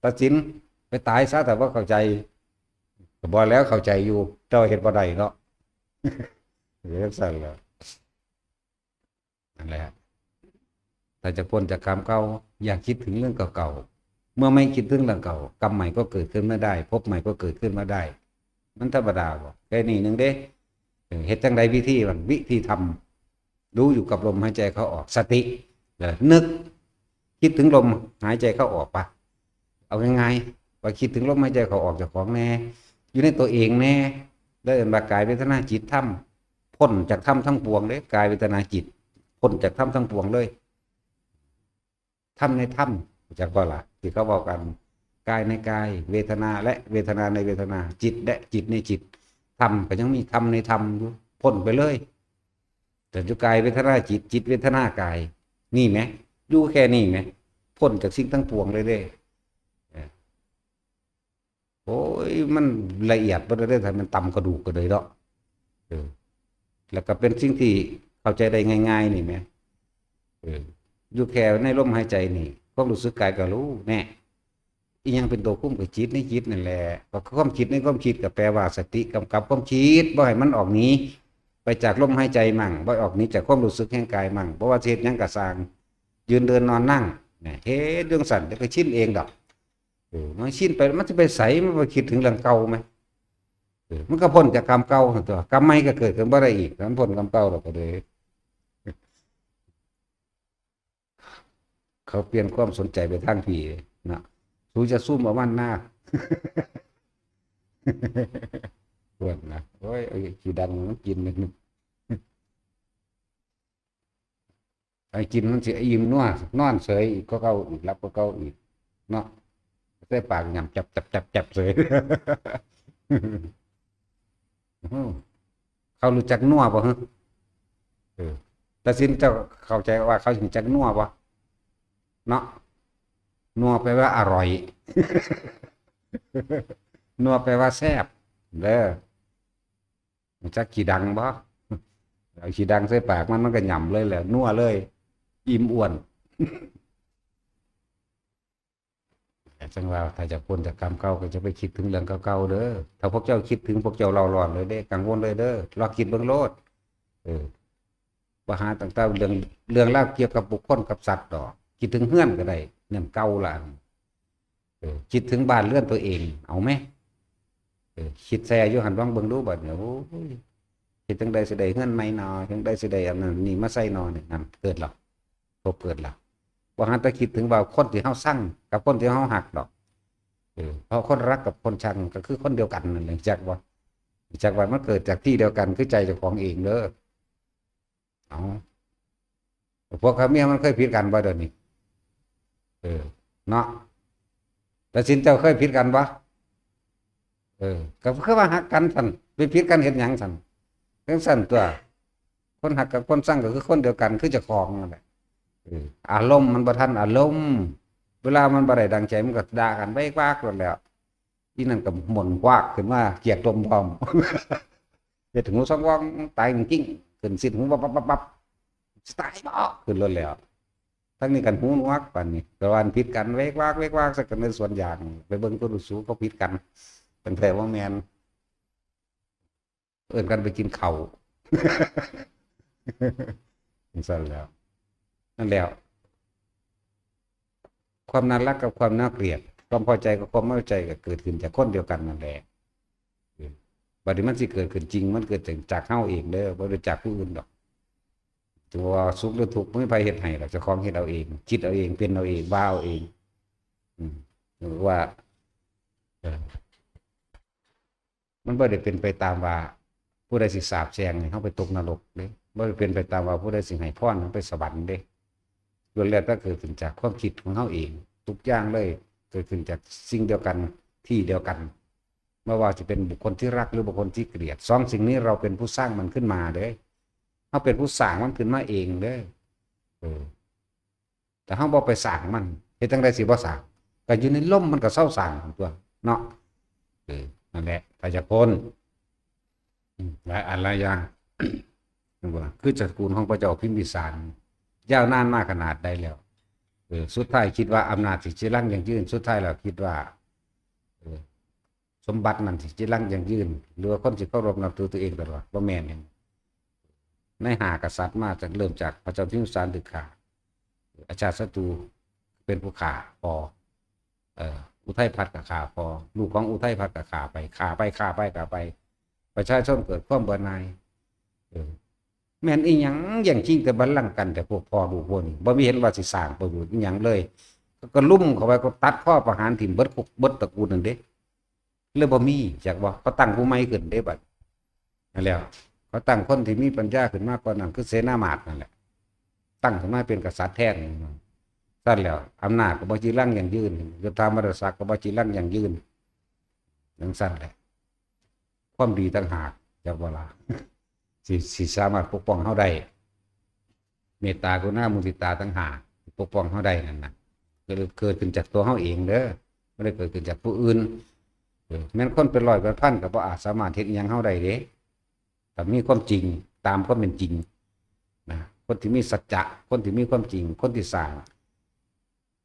ตัดสินไปตายซะ ถ้าบ่เข้าใจ ก็บ่แล้วเข้าใจอยู่ แต่ว่าเฮ็ดบ่ได้เนาะ เออ จั่งซั่นแหละ นั่นแหละ ถ้าจะพ้นจากกรรมเก่า อย่าคิดถึงเรื่องเก่าๆ เมื่อไม่คิดถึงเรื่องเก่า กรรมใหม่ก็เกิดขึ้นไม่ได้ ภพใหม่ก็เกิดขึ้นไม่ได้ มันธรรมดาบ่ แค่นี้หนึ่งเด้ เออ เฮ็ดจั่งใดวิธีมัน วิธีทำ รู้อยู่กับลมหายใจเข้าออก สติ เออ นึก คิดถึงลมหายใจเข้าออกปะ เอาง่ายๆ ว่าคิดถึงลมหายใจเข้าออกเจ้าของแน่ อยู่ในตัวเองแน่ แล้วเอิ้นว่ากายเวทนาจิตธรรม พ้นจากธรรมทั้งปวงเลย กายเวทนาจิต พ้นจากธรรมทั้งปวงเลย ธรรมในธรรม รู้จักบ่ล่ะ ที่เขาเว้ากัน กายในกาย เวทนาและเวทนาในเวทนา จิตและจิตในจิต ธรรมก็ยังมีธรรมในธรรมอยู่ พ้นไปเลย แต่อยู่กายเวทนาจิต จิตเวทนากาย นี่แหม อยู่แค่นี้แหม พ้นจากสิ่งทั้งปวงเลยเด้ เออ โอ้ย มันละเอียดบ่ได้เด้ ถ้ามันต่ำกระดูกก็เลยเนาะ เออ แล้วก็เป็นสิ่งที่เข้าใจได้ง่ายๆ นี่แหม เออ อยู่แค่ในลมหายใจนี่ ความรู้สึกกายก็รู้ แน่ อิหยังเป็นตัวคุม ก็จิตในจิตนั่นแหละ ก็คือความคิดในความคิด ก็แปลว่าสติกำกับความคิด บ่ให้มันออกหนีไปจากลมหายใจมั่ง บ่ออกหนีจากความรู้สึกแห่งกายมั่ง บ่ว่าสิเฮ็ดหยังก็ซ่าง ยืนเดินนอนนั่ง เนี่ย เฮ็ดจั่งซั่น เดี๋ยวก็ชินเองดอก เออ มันชินไป มันสิไปไส มันไปคิดถึงเรื่องเก่าไหม เออ มันก็พ้นจากกรรมเก่าหั่นตัว กรรมใหม่ก็เกิดขึ้นบ่ได้อีก มันพ้นกรรมเก่าแล้วก็เลย เขาเปลี่ยนความสนใจไปทางผีนะ สูจะซุ่มเอามันหน้า เพื่อนนะ โอ้ย ไอ้ขี้ดังมันกินหนึ่ง ไอ้กินมันสิอิ่มนัว นอนเฉยอีกก็เก่าอีก หลับก็เก่าอีก เนาะ ใส่ปากยำจับจับจับจับเฉย อืม เขารู้จักนัวบ่ฮะ เออ ตัดสินเจ้าเข้าใจว่าเขารู้จักนัวบ่ เนาะ นัวแปลว่าอร่อย นัวแปลว่าแซ่บ เด้อ รู้จักขี้ดังบ่ เอาขี้ดังใส่ปากมัน มันก็หย่ำเลยแหละ นัวเลย อิ่มอ้วน จั่งว่าถ้าจะพ้นจากกรรมเก่าก็จะไปคิดถึงเรื่องเก่าๆ เด้อ ถ้าพวกเจ้าคิดถึง พวกเจ้าเร่าร้อนเลยเด้ กังวลเลยเด้อ ลองคิดเบิ่งโลด เออ บ่หาตั้งแต่เรื่อง เรื่องราวเกี่ยวกับบุคคลกับสัตว์ดอก คิดถึงเฮือนก็ได้ เฮือนเก่าล่ะ เออ คิดถึงบ้านเรือนตัวเอง เอาไหม เออ คิดแซ่อยู่หั่น ลองเบิ่งดูบัดนี้ โอ้ย เฮ็ดจั่งใดสิได้เฮือนใหม่น้อ จั่งใดสิได้อันนั้นนี่มาใส่น้อ นี่ นั่น เกิดแล้ว พบเกิดแล้ว บ่หันแต่คิดถึงว่าคนที่เฮาชังกับคนที่เฮาฮักดอก เออ เพราะคนรักกับคนชังก็คือคนเดียวกันนั่นแหละ จักบ่ จักว่ามันเกิดจากที่เดียวกัน คือใจเจ้าของเองเด้อ เอา พวกเขาเมียมันเคยผิดกันบ่เดี๋ยวนี้ เออ เนาะ แต่สินเจ้าเคยผิดกันบ่ เออ ก็คือว่าฮักกันซั่น ไปผิดกันเฮ็ดหยังซั่น จั่งซั่นตัว คนฮักกับคนชังก็คือคนเดียวกัน คือเจ้าของนั่นแหละ เออ อารมณ์มันบ่ทันอารมณ์ เวลามันบ่ได้ดังใจมันก็ด่ากันไว้วากโลดแหล้ว อีนั่นก็หม่นวากขึ้นมาเกียกลมพร้อม เฮ็ดหูสองวองตายจริงๆ ขึ้นสิ้นหูวับวับวับวับ สิตายบ่ ขึ้นโลดแหล้ว ทั้งนี้กันหูหนวกปานนี้ แต่ว่าอันผิดกันเวกวากเวกวากใส่กันในสวนยาง ไปเบิ่งตัวดูสูเขาผิดกัน เป็นแผลว่าแม่น เอิ้นกันไปกินข้าว จั่งซั่นแหล้ว นั่นแหล้ว ความน่ารักกับความน่าเกลียด ความพอใจกับความไม่พอใจก็เกิดขึ้นจากคนเดียวกันนั่นแหละ เออ บัดนี้มันสิเกิดขึ้นจริง มันเกิดจาก จากเฮาเองเด้อ บ่ได้จากผู้อื่นดอก ตัวาสุขหรือทุกข์ บ่มีไผเฮ็ดให้ดอก เจ้าของเฮ็ดเอาเอง คิดเอาเอง เป็นเอาเอง ว่าเอาเอง อืม หรือว่า เออ มันบ่ได้เป็นไปตามว่า ผู้ใดสิสาปแช่งให้เฮาไปตกนรกเด้ บ่ได้เป็นไปตามว่าผู้ใดสิให้พรให้เฮาไปสวรรค์เด้ ล้วนแล้วแต่เกิดขึ้นจากความคิดของเฮาเอง ทุกอย่างเลย เกิดขึ้นจากสิ่งเดียวกัน ที่เดียวกัน ไม่ว่าจะเป็นบุคคลที่รักหรือบุคคลที่เกลียด สองสิ่งนี้เราเป็นผู้สร้างมันขึ้นมาเด้ เฮาเป็นผู้สร้างมันขึ้นมาเองเด้ เออ แต่เฮาบ่ไปสร้างมัน เฮ็ดจั่งใดสิบ่สร้าง ก็อยู่ในลมมันก็เซาสร้างตัว เนาะ เออ นั่นแหละ ถ้าจะพ้น อืม หลายอันหลายอย่าง คือตระกูลของพระเจ้าพิมพิสาร ยาวนานมาขนาดใดแล้ว เออ สุดท้ายคิดว่าอำนาจสิจีรังยั่งยืน สุดท้ายแล้วคิดว่า เออ สมบัตินั่นสิจีรังยั่งยืน หรือว่าคนสิเคารพนับถือตัวเองตลอด บ่แม่นหยัง ในห้ากษัตริย์มาจาก เริ่มจากพระเจ้าพิมพิสารถูกฆ่า อาชาติศัตรูเป็นผู้ฆ่า พอ เอ่อ อุทัยพัฒน์ก็ฆ่าพอ ลูกของอุทัยพัฒน์ก็ฆ่าไป ฆ่าไป ฆ่าไป ฆ่าไป ประชาชนเกิดความเบื่อหน่าย เออ แม่นอีหยังแย่งชิงแต่บัลลังก์กัน แต่พวกพ่อลูกพวกนี้ บ่มีเห็นว่าสิสร้างประโยชน์อีหยังเลย ก็ลุ่มเข้าไป ก็ตัดคอประหารถิ่มเบิดคุกเบิดตระกูลนั่นเด้ เลยบ่มี จักว่าเขาตั้งผู้ใหม่ขึ้นเด้บัด นั่นแหล้ว เขาตั้งคนที่มีปัญญาขึ้นมาก่อนนั้น คือเสนามาตย์นั่นแหละ ตั้งขึ้นมาเป็นกษัตริย์แทน ซั่นแหล้ว อำนาจก็บ่จีรังยั่งยืน ยศถามรดกศักดิ์ก็บ่จีรังยั่งยืน จั่งซั่นแหละ ความดีต่างหาก จักว่าล่ะ สิ สิสามารถปกป้องเฮาได้ เมตตากรุณามุทิตาต่างหาก ปกป้องเฮาได้นั่นน่ะ ก็เลยเกิดขึ้นจากตัวเฮาเองเด้อ บ่ได้เกิดขึ้นจากผู้อื่น เออ แม่นคนเป็นร้อยเป็นพันก็บ่อาจสามารถเฮ็ดอิหยังเฮาได้เด้ แต่มีความจริง ตามความเป็นจริง นะ คนที่มีสัจจะ คนที่มีความจริง คนที่สร้าง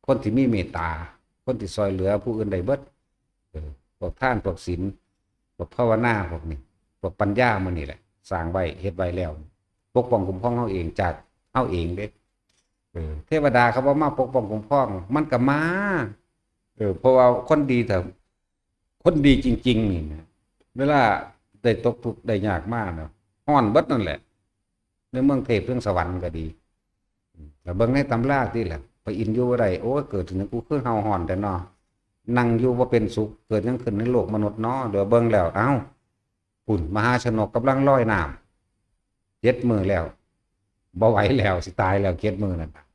คนที่มีเมตตา คนที่ซอยเหลือผู้อื่นได้เบิด เออ พวกทาน พวกศีล พวกภาวนา พวกนี้ พวกปัญญามื้อนี้แหละ สร้างไว้ เฮ็ดไว้แล้ว ปกป้องคุ้มครองเฮาเองจากเฮาเองเด้ เออ เทวดาเขาบ่มาปกป้องคุ้มครอง มันก็มา เออ เพราะว่าคนดีเถอะ คนดีจริงๆนี่นะ เวลาได้ตกทุกข์ได้ยากมาเนาะ ฮ้อนเบิดนั่นแหละ ในเมืองเทพเมืองสวรรค์ก็ดี แล้วเบิ่งในตำราติล่ะ พระอินทร์อยู่บ่ได้ โอ้ย เกิดถึงกูคือเฮาฮ้อนแท้เนาะ นั่งอยู่บ่เป็นสุข เกิดหยังขึ้นในโลกมนุษย์เนาะ เดี๋ยวเบิ่งแล้ว เอ้า พุ้น มหาชนกกำลังลอยน้ำ เจ็ดมื้อแล้ว บ่ไหวแล้ว สิตายแล้ว เจ็ดมื้อนั่นน่ะ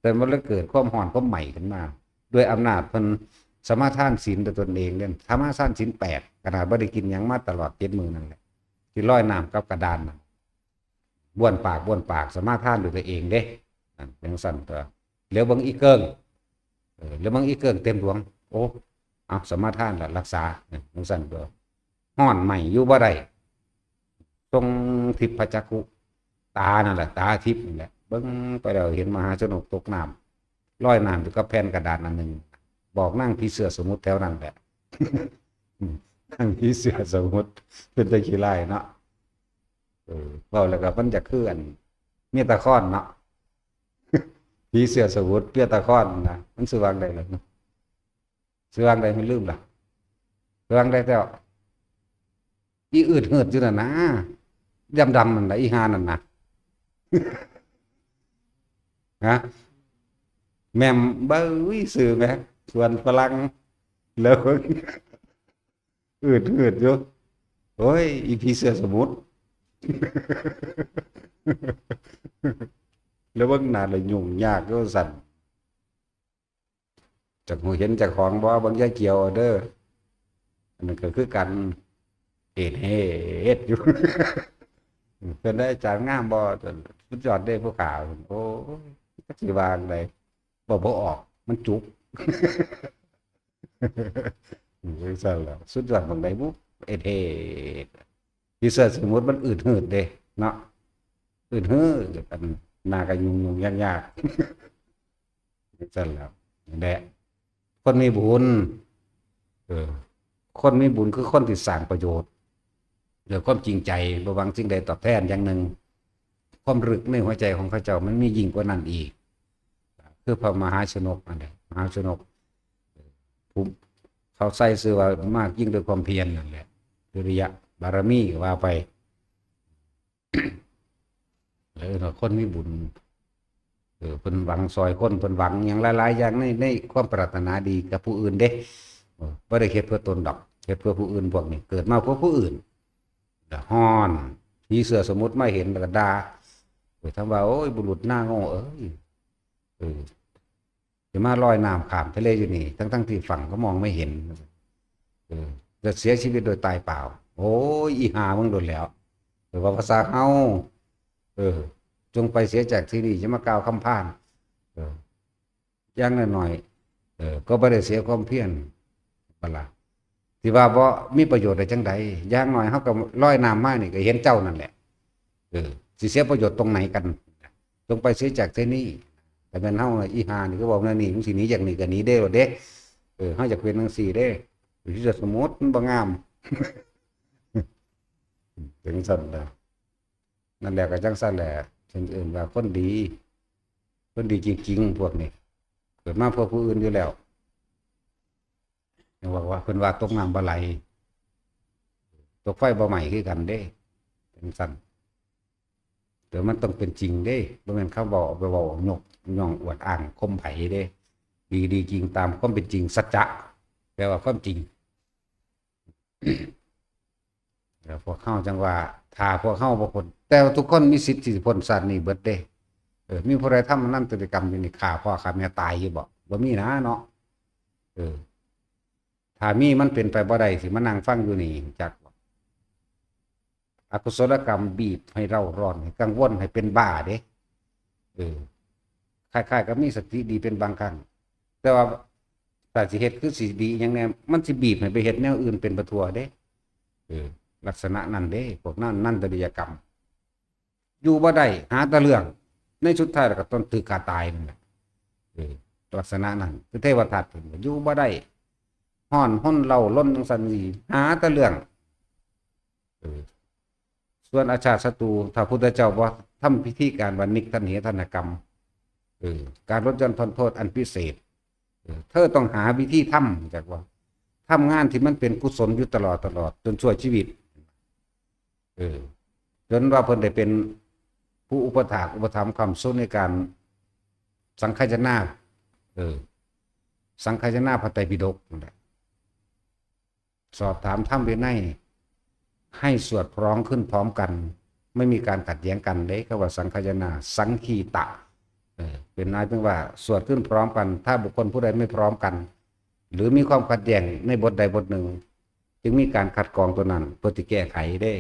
แต่มันเลยเกิดความฮ้อนความไหม้ขึ้นมา ด้วยอำนาจเพิ่นสมาทานศีลด้วยตนเองเด้ สมาทานศีลแปด ขนาดบ่ได้กินหยังมาตลอดเจ็ดมื้อนั่นแหละ ที่ลอยน้ำกับกระดานน่ะ บ้วนปาก บ้วนปาก สมาทานด้วยตัวเองเด้ นั่น จั่งซั่นตัว เหลียวเบิ่งอีเกิ่ง เออ เหลียวเบิ่งอีเกิ่งเต็มดวง โอ้ เอา สมาทานละ รักษา นั่น จั่งซั่นตัว ฮ้อนไหม้อยู่บ่ได้ ทรงทิพย์พระจักขุ ตานั่นแหละ ตาทิพย์นั่นแหละ เบิ่งไปแล้วเห็นมหาชนกตกน้ำ ลอยน้ำอยู่กับแผ่นกระดานอันหนึ่ง บอกนางผีเสื้อสมุทรแถวนั้นแหละ อืม นางผีเสื้อสมุทร เป็นตาขี้ร้ายเนาะ เออ เว้าแล้วก็มันจะคืออันเมียตาคอนเนาะ ผีเสื้อสมุทร เมียตาคอนนะ มันสิว่าจั่งใดล่ะ สิว่าจั่งใด มันลืมล่ะ สิว่าจั่งใดแต้ว อีอืดหืดอยู่นั่นนะ ดำๆนั่นน่ะ อีห่านั่นน่ะ ฮะ แม่ม เบ้ย ซื่อแหม ส่วนฝรั่ง แล้ว อืดหืดอยู่ โอ้ย อีผีเสื้อสมุทร แล้วเบิ่งหน้าแล้วยุ่งยากอยู่ซั่น จักฮู้เห็นเจ้าของบ่ เบิ่งยายเขียวเอาเด้อ อันนั้นก็คือกัน เฮ็ด เฮ็ดอยู่ เพิ่นได้อาจารย์งามบ่ สุดยอดเด้ผู้ขา โอ้ย จักสิว่าจั่งใด เว้าบ่ออก มันจุก จั่งซั่นล่ะ สุดยอดหม่องใดบุ เอเทศ ผีเสื้อสมุทรมันอืดหืดเด้ เนาะ อืดหืด อันหน้าก็ยุ่งๆ ยากๆ จั่งซั่นล่ะ นั่นแหละ คนมีบุญ เออ คนมีบุญคือคนที่สร้างประโยชน์ ด้วยความจริงใจ บ่หวังสิ่งใดตอบแทนอย่างหนึ่ง ความลึกในหัวใจของเขาเจ้ามันมียิ่งกว่านั้นอีก คือพระมหาชนกนั่นแหละ มหาชนก ผู้เขาใส่ชื่อว่ามากยิ่งด้วยความเพียรนั่นแหละ วิริยะบารมีก็ว่าไป เออ คนมีบุญ เออ เพิ่นหวังซอยคน เพิ่นหวังหยังหลายๆ อย่างใน ในความปรารถนาดีกับผู้อื่นเด้ เออ บ่ได้เฮ็ดเพื่อตนดอก เฮ็ดเพื่อผู้อื่น พวกนี้ เกิดมาเพื่อผู้อื่น ละฮ้อน ผีเสื้อสมุทรมาเห็นแล้วก็ด่า โอ้ย ถามว่า โอ้ย บุรุษหน้าโง่เอ้ย เออ สิมาลอยน้ำข้ามทะเลอยู่นี่ ทั้งๆ ที่ฝั่งก็มองไม่เห็น เออ จะเสียชีวิตโดยตายเปล่า โอ้ย อีห่ามึงโดนแล้ว เออ ว่าภาษาเฮา เออ จงไปเสียจากที่นี่ จะมากล่าวคำพาน เออ อย่างน้อยๆ เออ ก็บ่ได้เสียความเพียร บัดล่ะ ที่ว่าบ่มีประโยชน์ได้จั่งใด อย่างน้อยเฮาก็ลอยน้ำมานี่ก็เห็นเจ้านั่นแหละ เออ สิเสียประโยชน์ตรงไหนกัน จงไปเสียจากที่นี่ แต่แม่นเฮาน่ะ อีห่านี่ก็เว้าแนวนี้ มึงสิหนีจากนี่ก็หนีเด้โลดเด้ เออ เฮาอยากเป็นจั่งซี้เด้ ผีเสื้อสมุทรมันบ่งาม จั่งซั่นล่ะ นั่นแหละก็จั่งซั่นแหละ เพิ่นเอิ้นว่าคนดี คนดีจริงๆ พวกนี้ เกิดมาเพื่อผู้อื่นอยู่แล้ว ยังบอกว่าเพิ่นว่าตกน้ำบ่ไหล ตกไฟบ่ไหม้คือกันเด้ จั่งซั่น แต่มันต้องเป็นจริงเด้ บ่แม่นคำเว้าเอาไปเว้ายกย่องอวดอ้างข่มไผเด้ ดี ดีจริงตามความเป็นจริง สัจจะ แปลว่าความจริง แล้วพวกเฮาจั่งว่า ถ้าพวกเฮาบ่พ้น แต่ว่าทุกคนมีสิทธิ์ที่สิพ้นชาตินี้เบิดเด้ เออ มีผู้ใดทำอนันตริยกรรมอยู่นี่ ฆ่าพ่อฆ่าแม่ตายอยู่บ่ บ่มีนะเนาะ เออ ถ้ามีมันเป็นไปบ่ได้สิมานั่งฟังอยู่นี่ จักบ่ อกุศลกรรมบีบให้เร่าร้อน ให้กังวล ให้เป็นบ้าเด้ เออ คล้ายๆ กับมีสติดีเป็นบางครั้ง แต่ว่าถ้าสิเฮ็ดคือสิดีหยังแน่ มันสิบีบให้ไปเฮ็ดแนวอื่นเป็นไปทั่วเด้ เออ ลักษณะนั้นเด้ พวกนั้นอนันตริยกรรม อยู่บ่ได้ หาแต่เรื่อง ในสุดท้ายแล้วก็ต้องถูกฆ่าตายนั่นแหละ เออ ลักษณะนั้น คือเทวทัตเพิ่นว่าอยู่บ่ได้ ฮ้อนฮนเล่าลนจั่งซั่นนี่ หาแต่เรื่อง เออ ส่วนอาชาติศัตรู ถ้าพุทธเจ้าบ่ทำพิธีการว่านิกขันเหทัณฑกรรม เออ การลดหย่อนผ่อนโทษอันพิเศษ เออ เธอต้องหาวิธีทำ จักว่า ทำงานที่มันเป็นกุศลอยู่ตลอด ตลอด จนชั่วชีวิต เออ จนว่าเพิ่นได้เป็นผู้อุปถากอุปถัมภ์ค้ำชูในการสังคายนา เออ สังคายนาพระไตรปิฎกนั่นแหละ สอบถามธรรมวินัย ให้สวดพร้อมขึ้นพร้อมกัน ไม่มีการขัดแย้งกันเด้ เขาว่าสังคายนา สังคีตะ เออ เป็นนายเพียงว่าสวดขึ้นพร้อมกัน ถ้าบุคคลผู้ใดไม่พร้อมกัน หรือมีความขัดแย้งในบทใดบทหนึ่ง จึงมีการคัดกรองตัวนั้น เพื่อที่แก้ไขเด้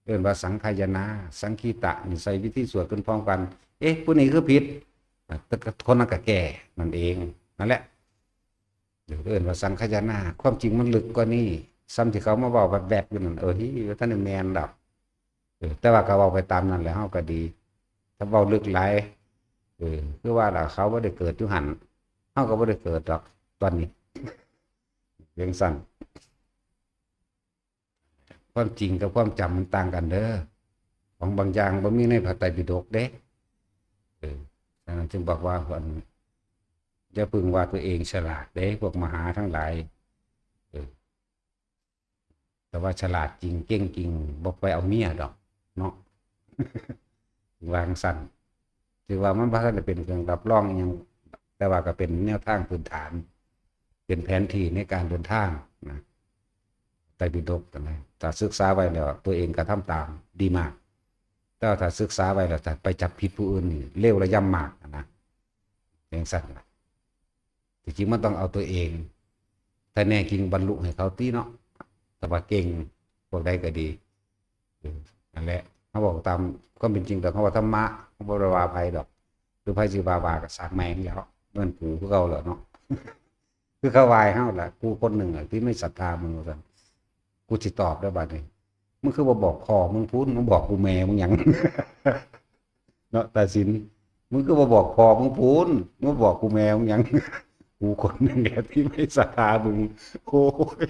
เอิ้นว่าสังคายนา สังคีตะ นี่ใช้วิธีสวดขึ้นพร้อมกัน เอ๊ะ ผู้นี้คือผิด อ่ะ แต่คนนั้นก็แก้นั่นเอง นั่นแหละ เอิ้นว่าสังคายนา ความจริงมันลึกกว่านี้ ซ้ำที่เขามาเว้าแวบๆอยู่นั่น เออ เฮ้ย บ่ทันได้แม่นดอก เออ แต่ว่าก็เว้าไปตามนั้นแหละ เฮาก็ดี ถ้าเว้าลึกหลาย เออ คือว่าล่ะ เขาบ่ได้เกิดอยู่หั่น เฮาก็บ่ได้เกิดดอก ตอนนี้ จั่งซั่น ความจริงกับความจำมันต่างกันเด้อ ของบางอย่างบ่มีในพระไตรปิฎกเด้ เออ ฉะนั้นจึงบอกว่า อัน อย่าเพิ่งว่าตัวเองฉลาดเด้ พวกมหาทั้งหลาย เออ แต่ว่าฉลาดจริง เก่งจริง บ่ไปเอาเมียดอก เนาะ ว่าจั่งซั่น ถือว่ามันบ่ทันได้เป็นเครื่องรับรองอิหยัง แต่ว่าก็เป็นแนวทางพื้นฐาน เป็นแผนที่ในการเดินทางนะ ไตรปิฎกนะ ถ้าศึกษาไว้แล้ว ตัวเองกระทำตาม ดีมาก แต่ว่าถ้าศึกษาไว้แล้ว ถ้าไปจับผิดผู้อื่นนี่ เลวระยำมากนะ จั่งซั่นนะ ที่จริงมันต้องเอาตัวเอง ถ้าแน่จริงบรรลุให้เขาติเนาะ แต่ว่าเก่ง พวกใดก็ดี เออ นั่นแหละ เฮาเว้าตามความเป็นจริง แต่เฮาว่าธรรมะ เฮาบ่ได้ว่าไผดอก คือไผสิว่า ว่าก็ซ่างแม่งแหล้ว แม่นกูคือเก่าแหล้วเนาะ คือเขาว่าให้เฮาล่ะ กูคนหนึ่งอะที่ไม่ศรัทธามึง ว่าซั่น กูสิตอบได้บัดนี้ มึงคือบ่บอกพ่อมึงพู้น มึงบอกกูแม่มึงหยัง เนาะ ตาสิน มึงคือบ่บอกพ่อมึงพู้น มึงบอกกูแม่มึงหยัง กูคนหนึ่งแหละที่ไม่ศรัทธามึง โอ้ย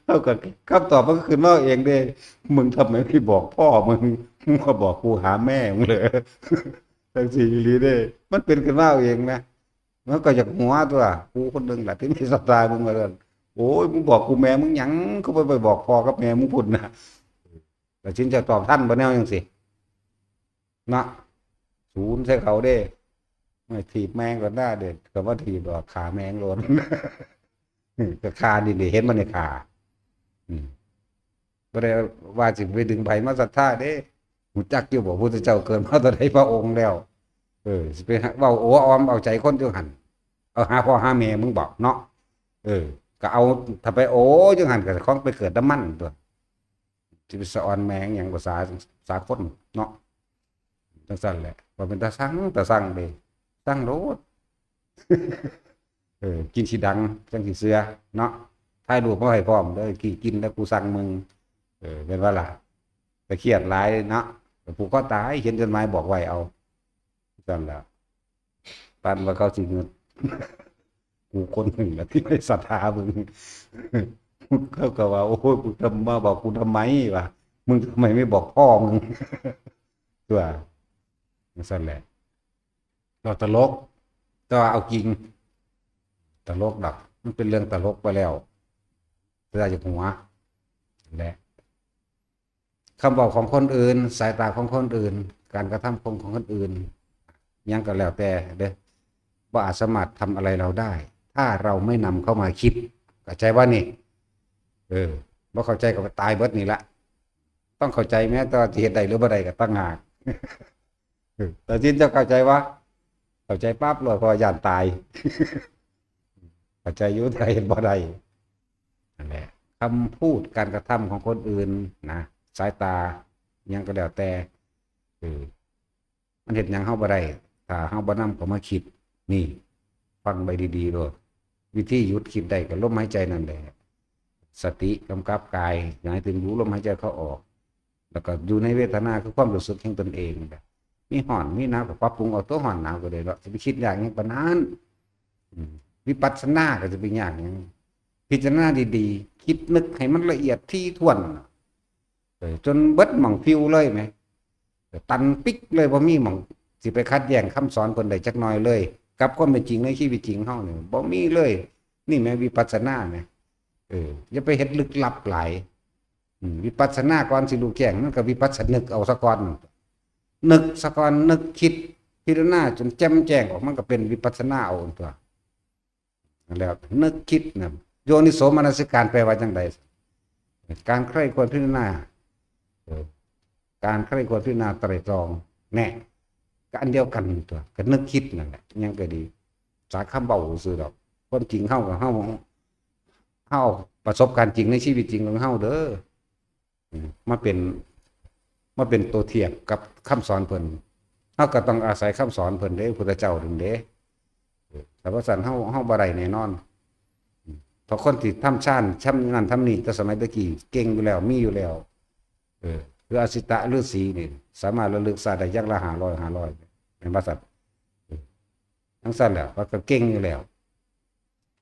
เท่ากับคำตอบมันก็ขึ้นมาเองเด้ มึงทำไมไม่บอกพ่อมึง มึงมาบอกกูหาแม่มึงเลย จังซี่อีหลีเด้ มันเป็นขึ้นมาเองนะ มันก็อยากหัวตัว กูคนหนึ่งแหละที่ไม่ศรัทธามึง ว่าซั่น โอ้ย มึงบอกกูแม่มึงหยัง ก็ไป ไปบอกพ่อกับแม่มึงพู้นนะ แต่สินจะตอบทันบ่แนวจังซี่ เนาะ ศูนย์ใส่เขาเด้ ไม่ถีบแม่งก็ได้เด็ด ก็ว่าถีบดอก ขาแม่งโลน ก็คานี่เด้ เห็นมันในขา อืม บ่ได้ว่าสิไปดึงไผมาศรัทธาเด้ รู้จักอยู่บ่ พุทธเจ้าเกิดมาเท่าใดพระองค์แล้ว เออ สิไปหาเว้าโอ้ออมเอาใจคนอยู่หั่น เอาหาพ่อหาแม่มึงบอกเนาะ เออ ก็เอา ถ้าไปโอ้อยู่หั่นก็ของไปเกิดนำมันตั๊ว สิไปสะออนแม่งหยังภาษาสากลเนาะ จังซั่นแหละ ว่าเป็นตาซัง ตาซังเด้ ซังโลด เออ กินสิดัง จังสิเชื่อเนาะ ถ่ายรูปมาให้พร้อมเด้อ กิน กินแล้วกูซังมึง เออ แม่นบ่ล่ะ แต่เครียดหลายเนาะ ผูกคอตาย เขียนจดหมายบอกไว้เอา ซั่นล่ะ ปานว่าเขาสิงึด กูคนหนึ่งแหละที่ไม่ศรัทธามึง เขาก็ว่า โอ้ย มึงทำมาบอกกูทำไมวะ มึงทำไมไม่บอกพ่อมึง ตั๊ว จังซั่นแหละ เราตลก แต่ว่าเอาจริง ตลกดอก มันเป็นเรื่องตลกไปแล้ว เวลาจะหัว และ คำเว้าของคนอื่น สายตาของคนอื่น การกระทำของ ของคนอื่น หยังก็แล้วแต่เด้อ บ่อาจสามารถทำอะไรเราได้ ถ้าเราไม่นำเข้ามาคิด เข้าใจบ่นี่ เออ บ่เข้าใจก็ตายเบิดนี่ละ ต้องเข้าใจแม้แต่ว่าสิเฮ็ดได้หรือบ่ได้ก็ต่างหาก เออ แต่ที่เจ้าเข้าใจวะ เข้าใจปั๊บเลย เพราะว่าย้านตาย เข้าใจอยู่ แต่เฮ็ดบ่ได้ นั่นแหละ คำพูดการกระทำของคนอื่นนะ สายตา หยังก็แล้วแต่ เออ มันเฮ็ดหยังเฮาบ่ได้ ถ้าเฮาบ่นำเข้ามาคิด นี่ ฟังไว้ดีๆโลด วิธีหยุดคิดได้ก็ลมหายใจนั่นแหละ สติกำกับกาย หมายถึงรู้ลมหายใจเข้าออก แล้วก็อยู่ในเวทนาคือความรู้สึกแห่งตนเอง มีฮ้อน มีหนาวก็ปรับปรุงเอา ตัวฮ้อนหนาวก็ได้เนาะ สิไปคิดยากหยังปานนั้น อืม วิปัสสนาก็สิไปยากหยัง พิจารณาดีๆ คิดนึกให้มันละเอียดถี่ถ้วน เออ จนเบิดหม่องฟิวเลยแหม ตันปิ๊กเลย บ่มีหม่องสิไปขัดแย้งคำสอนเพิ่นได้จักหน่อยเลย กับความเป็นจริงในชีวิตจริงเฮานี่บ่มีเลย นี่แหมวิปัสสนาแหม เออ อย่าไปเฮ็ดลึกลับหลาย อืม วิปัสสนาก่อนสิรู้แจ้ง มันก็วิปัสสนึกเอาซะก่อน นึกซะก่อน นึกคิด พิจารณาจนแจ่มแจ้งออก มันก็เป็นวิปัสสนาเอาตั๊ว นั่นแหละ นึกคิดนะ โยนิโสมนสิการแปลว่าจังใด การใคร่ควรพิจารณา เออ การใคร่ควรพิจารณาไตร่ตรอง แน่ ก็อันเดียวกันตั๊ว ก็นึกคิดนั่นแหละ หยังก็ดี สาคำเว้าซื่อดอก ความจริงเฮากับเฮา เฮาประสบการณ์จริงในชีวิตจริงของเฮาเด้อ อืม มาเป็น มาเป็นตัวเทียบกับคำสอนเพิ่น เฮาก็ต้องอาศัยคำสอนเพิ่นเด้ พุทธเจ้านั่นเด้ เออ ถ้าบ่ซั้นเฮา เฮาบ่ได้แน่นอน อืม เพราะคนที่ทำฌาน ทำนั่นทำนี่ แต่สมัยตะกี้เก่งอยู่แล้ว มีอยู่แล้ว เออ คืออสิตะฤาษีนี่ สามารถระลึกชาติได้อย่างละห้าร้อย ห้าร้อย แม่นบ่ซั้น เออ จังซั่นแหละ ว่าก็เก่งอยู่แล้ว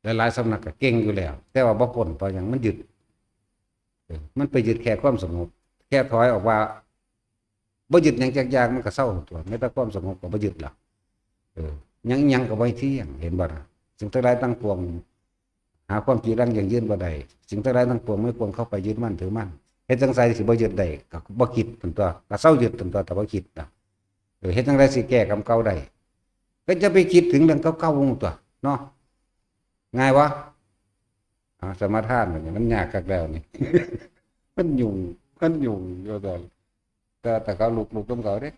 หลายๆสำนักก็เก่งอยู่แล้ว แต่ว่าบ่พ้น เพราะหยัง มันยึด เออ มันไปยึดแค่ความสงบ แค่ถอยออกว่า บ่ยึดหยังจักอย่าง มันก็เซาตั๊ว แม้แต่ความสงบก็บ่ยึดละ เออ หยัง หยังก็บ่เที่ยง เห็นบ่นะ สิ่งทั้งหลายทั้งปวง หาความจีรังยั่งยืนบ่ได้ สิ่งทั้งหลายทั้งปวงไม่ควรเข้าไปยึดมั่นถือมั่น เฮ็ดจั่งใดสิบ่ยึดได้ ก็บ่คิดตั๊ว ก็เซายึดตั๊ว แต่บ่คิดนะ เออ เฮ็ดจั่งใดสิแก้กรรมเก่าได้ ก็จะไปคิดถึงเรื่องเก่าๆตั๊ว เนาะ ง่ายวะ อ่า สมาทานนี่มันยากคักแล้วนี่ มันยุ่ง มันยุ่งอยู่ตลอด แต่ แต่เขาลุกๆนำเขาเด้